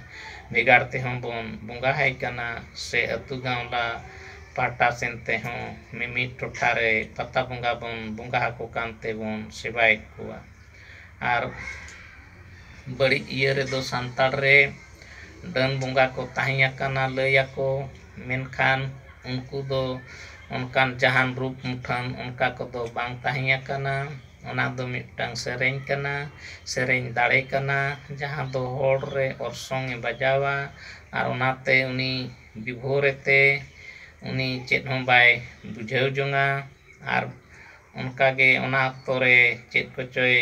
ᱵᱷᱮᱜᱟᱨ ᱛᱮᱦᱚᱸ ᱵᱚᱱ ᱵᱚᱸᱜᱟ ᱟᱭ ᱠᱟᱱᱟ, ᱥᱮ ᱟᱹᱛᱩ ᱜᱟᱶᱞᱟ ᱯᱟᱦᱴᱟ ᱥᱮᱱ ᱛᱮᱦᱚᱸ ᱢᱤᱢᱤᱫ ᱴᱚᱴᱷᱟ ᱨᱮ ᱯᱟᱛᱟ ᱵᱚᱸᱜᱟ ᱵᱚᱱ ᱵᱚᱸᱜᱟ ᱟᱠᱚ ᱠᱟᱱ ᱛᱮᱵᱚᱱ ᱥᱮᱵᱟᱭᱮᱫ ᱠᱚᱣᱟ᱾ ᱟᱨ ᱵᱟᱹᱲᱤᱡ ᱤᱭᱟᱹ ᱨᱮᱫᱚ ᱥᱟᱱᱛᱟᱲ ᱨᱮ ᱰᱟᱹᱱ ᱵᱚᱸᱜᱟ ᱠᱚ ᱛᱟᱦᱮᱸ ᱟᱠᱟᱱᱟ ᱞᱟᱹᱭ ᱟᱠᱚ, ᱢᱮᱱᱠᱷᱟᱱ ᱩᱱᱠᱩ ᱫᱚ ᱚᱱᱠᱟᱱ ᱡᱟᱦᱟᱱ ᱨᱩᱯ ᱢᱩᱴᱷᱟᱹᱱ ᱚᱱᱠᱟ ᱠᱚᱫᱚ ᱵᱟᱝ ᱛᱟᱦᱮᱸ ᱟᱠᱟᱱᱟ᱾ ᱚᱱᱟ ᱫᱚ ᱢᱤᱫᱴᱟᱝ ᱥᱮᱨᱮᱧ ᱠᱟᱱᱟ, ᱥᱮᱨᱮᱧ ᱫᱟᱲᱮ ᱠᱟᱱᱟ, ᱡᱟᱦᱟᱸ ᱫᱚ ᱦᱚᱲ ᱨᱮ ᱚᱨᱥᱚᱝ ᱮ ᱵᱟᱡᱟᱣᱟ᱾ ᱟᱨ ᱚᱱᱟᱛᱮ ᱩᱱᱤ ᱵᱤᱵᱷᱳᱨ ᱮᱛᱮ ᱩᱱᱤ ᱪᱮᱫ ᱦᱚᱸ ᱵᱟᱭ ᱵᱩᱡᱷᱟᱹᱣ ᱡᱚᱝᱟ᱾ ᱟᱨ ᱚᱱᱠᱟᱜᱮ ᱚᱱᱟ ᱚᱠᱛᱚ ᱨᱮ ᱪᱮᱫ ᱠᱚᱪᱚᱭ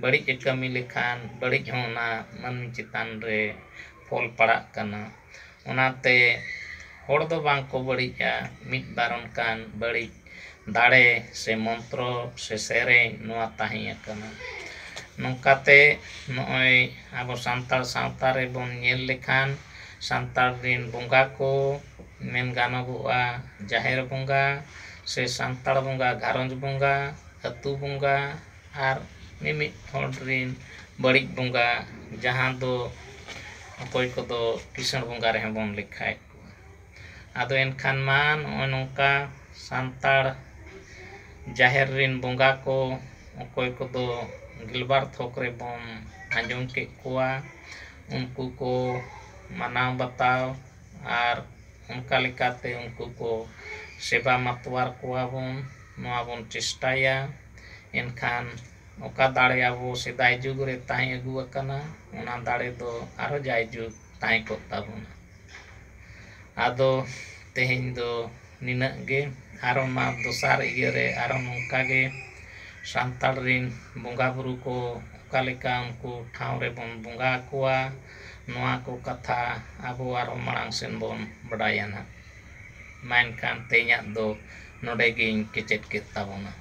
ᱵᱟᱹᱲᱤᱡ ᱮ ᱠᱟᱹᱢᱤ ᱞᱮᱠᱷᱟᱱ ᱵᱟᱹᱲᱤᱡ ᱦᱚᱸ ᱚᱱᱟ ᱢᱟᱹᱱᱢᱤ ᱪᱮᱛᱟᱱ ᱨᱮ ᱯᱷᱚᱞ ᱯᱟᱲᱟᱜ ᱠᱟᱱᱟ᱾ ᱚᱱᱟᱛᱮ ᱦᱚᱲ ᱫᱚ ᱵᱟᱝ ᱠᱚ ᱵᱟᱹᱲᱤᱡᱼᱟ, ᱢᱤᱫ ᱵᱟᱨ ᱚᱱᱠᱟᱱ ᱵᱟᱹᱲᱤᱡ ᱫᱟᱲᱮ ᱥᱮ ᱢᱚᱱᱛᱨᱚ ᱥᱮ ᱥᱮᱨᱮᱧ ᱱᱚᱣᱟ ᱛᱟᱦᱮᱸ ᱟᱠᱟᱱᱟ᱾ ᱱᱚᱝᱠᱟᱛᱮ ᱱᱚᱜᱼᱚᱭ ᱟᱵᱚ ᱥᱟᱱᱛᱟᱲ ᱥᱟᱶᱛᱟ ᱨᱮᱵᱚᱱ ᱧᱮᱞ ᱞᱮᱠᱷᱟᱱ ᱥᱟᱱᱛᱟᱲ ᱨᱤᱱ ᱵᱚᱸᱜᱟ ᱠᱚ ᱢᱮᱱ ᱜᱟᱱᱚᱜᱚᱜᱼᱟ, ᱡᱟᱦᱮᱨ ᱵᱚᱸᱜᱟ ᱥᱮ ᱥᱟᱱᱛᱟᱲ ᱵᱚᱸᱜᱟ, ᱜᱷᱟᱨᱚᱸᱡᱽ ᱵᱚᱸᱜᱟ, ᱟᱹᱛᱩ ᱵᱚᱸᱜᱟ, ᱟᱨ ᱢᱤᱢᱤᱫ ᱦᱚᱲ ᱨᱤᱱ ᱵᱟᱹᱲᱤᱡ ᱵᱚᱸᱜᱟ, ᱡᱟᱦᱟᱸ ᱫᱚ ᱚᱠᱚᱭ ᱠᱚᱫᱚ ᱠᱤᱥᱟᱹᱬ ᱵᱚᱸᱜᱟ ᱨᱮᱦᱚᱸ ᱵᱚᱱ ᱞᱮᱠᱷᱟᱭᱮᱫ ᱠᱚᱣᱟ᱾ ᱟᱫᱚ ᱮᱱᱠᱷᱟᱱ ᱢᱟ ᱱᱚᱜᱼᱚᱭ ᱱᱚᱝᱠᱟ ᱥᱟᱱᱛᱟᱲ ᱡᱟᱦᱮᱨ ᱨᱤᱱ ᱵᱚᱸᱜᱟ ᱠᱚ, ᱚᱠᱚᱭ ᱠᱚᱫᱚ ᱜᱮᱞᱵᱟᱨ ᱛᱷᱚᱠ ᱨᱮᱵᱚᱱ ᱟᱸᱡᱚᱢ ᱠᱮᱫ ᱠᱚᱣᱟ, ᱩᱱᱠᱩ ᱠᱚ ᱢᱟᱱᱟᱣ ᱵᱟᱛᱟᱣ ᱟᱨ ᱚᱱᱠᱟ ᱞᱮᱠᱟᱛᱮ ᱩᱱᱠᱩ ᱠᱚ ᱥᱮᱵᱟ ᱢᱟᱛᱣᱟᱨ ᱠᱚᱣᱟ ᱵᱚᱱ, ᱱᱚᱣᱟ ᱵᱚᱱ ᱪᱮᱥᱴᱟᱭᱟ᱾ ᱮᱱᱠᱷᱟᱱ ᱚᱠᱟ ᱫᱟᱲᱮ ᱟᱵᱚ ᱥᱮᱫᱟᱭ ᱡᱩᱜᱽ ᱨᱮ ᱛᱟᱦᱮᱸ ᱟᱹᱜᱩ ᱟᱠᱟᱱᱟ, ᱚᱱᱟ ᱫᱟᱲᱮ ᱫᱚ ᱟᱨᱦᱚᱸ ᱡᱟᱭᱡᱩᱜᱽ ᱛᱟᱦᱮᱸ ᱠᱚᱜ ᱛᱟᱵᱚᱱᱟ᱾ ᱟᱫᱚ ᱛᱮᱦᱮᱧ ᱫᱚ ᱱᱤᱱᱟᱹᱜ ᱜᱮ᱾ ᱟᱨᱦᱚᱸ ᱢᱟ ᱫᱚᱥᱟᱨ ᱤᱭᱟᱹ ᱨᱮ ᱟᱨᱦᱚᱸ ᱱᱚᱝᱠᱟ ᱜᱮ ᱥᱟᱱᱛᱟᱲ ᱨᱤᱱ ᱵᱚᱸᱜᱟ ᱵᱩᱨᱩ ᱠᱚ ᱚᱠᱟ ᱞᱮᱠᱟ ᱩᱱᱠᱩ ᱴᱷᱟᱶ ᱨᱮᱵᱚᱱ ᱵᱚᱸᱜᱟ ᱟᱠᱚᱣᱟ, ᱱᱚᱣᱟ ᱠᱚ ᱠᱟᱛᱷᱟ ᱟᱵᱚ ᱟᱨᱦᱚᱸ ᱢᱟᱲᱟᱝ ᱥᱮᱱ ᱵᱚᱱ ᱵᱟᱰᱟᱭᱟ ᱱᱟᱦᱟᱜ᱾ ᱢᱟ ᱮᱱᱠᱷᱟᱱ ᱛᱮᱦᱮᱧᱟᱜ ᱫᱚ ᱱᱚᱰᱮ ᱜᱤᱧ ᱠᱮᱪᱮᱫ ᱠᱮᱫ ᱛᱟᱵᱚᱱᱟ᱾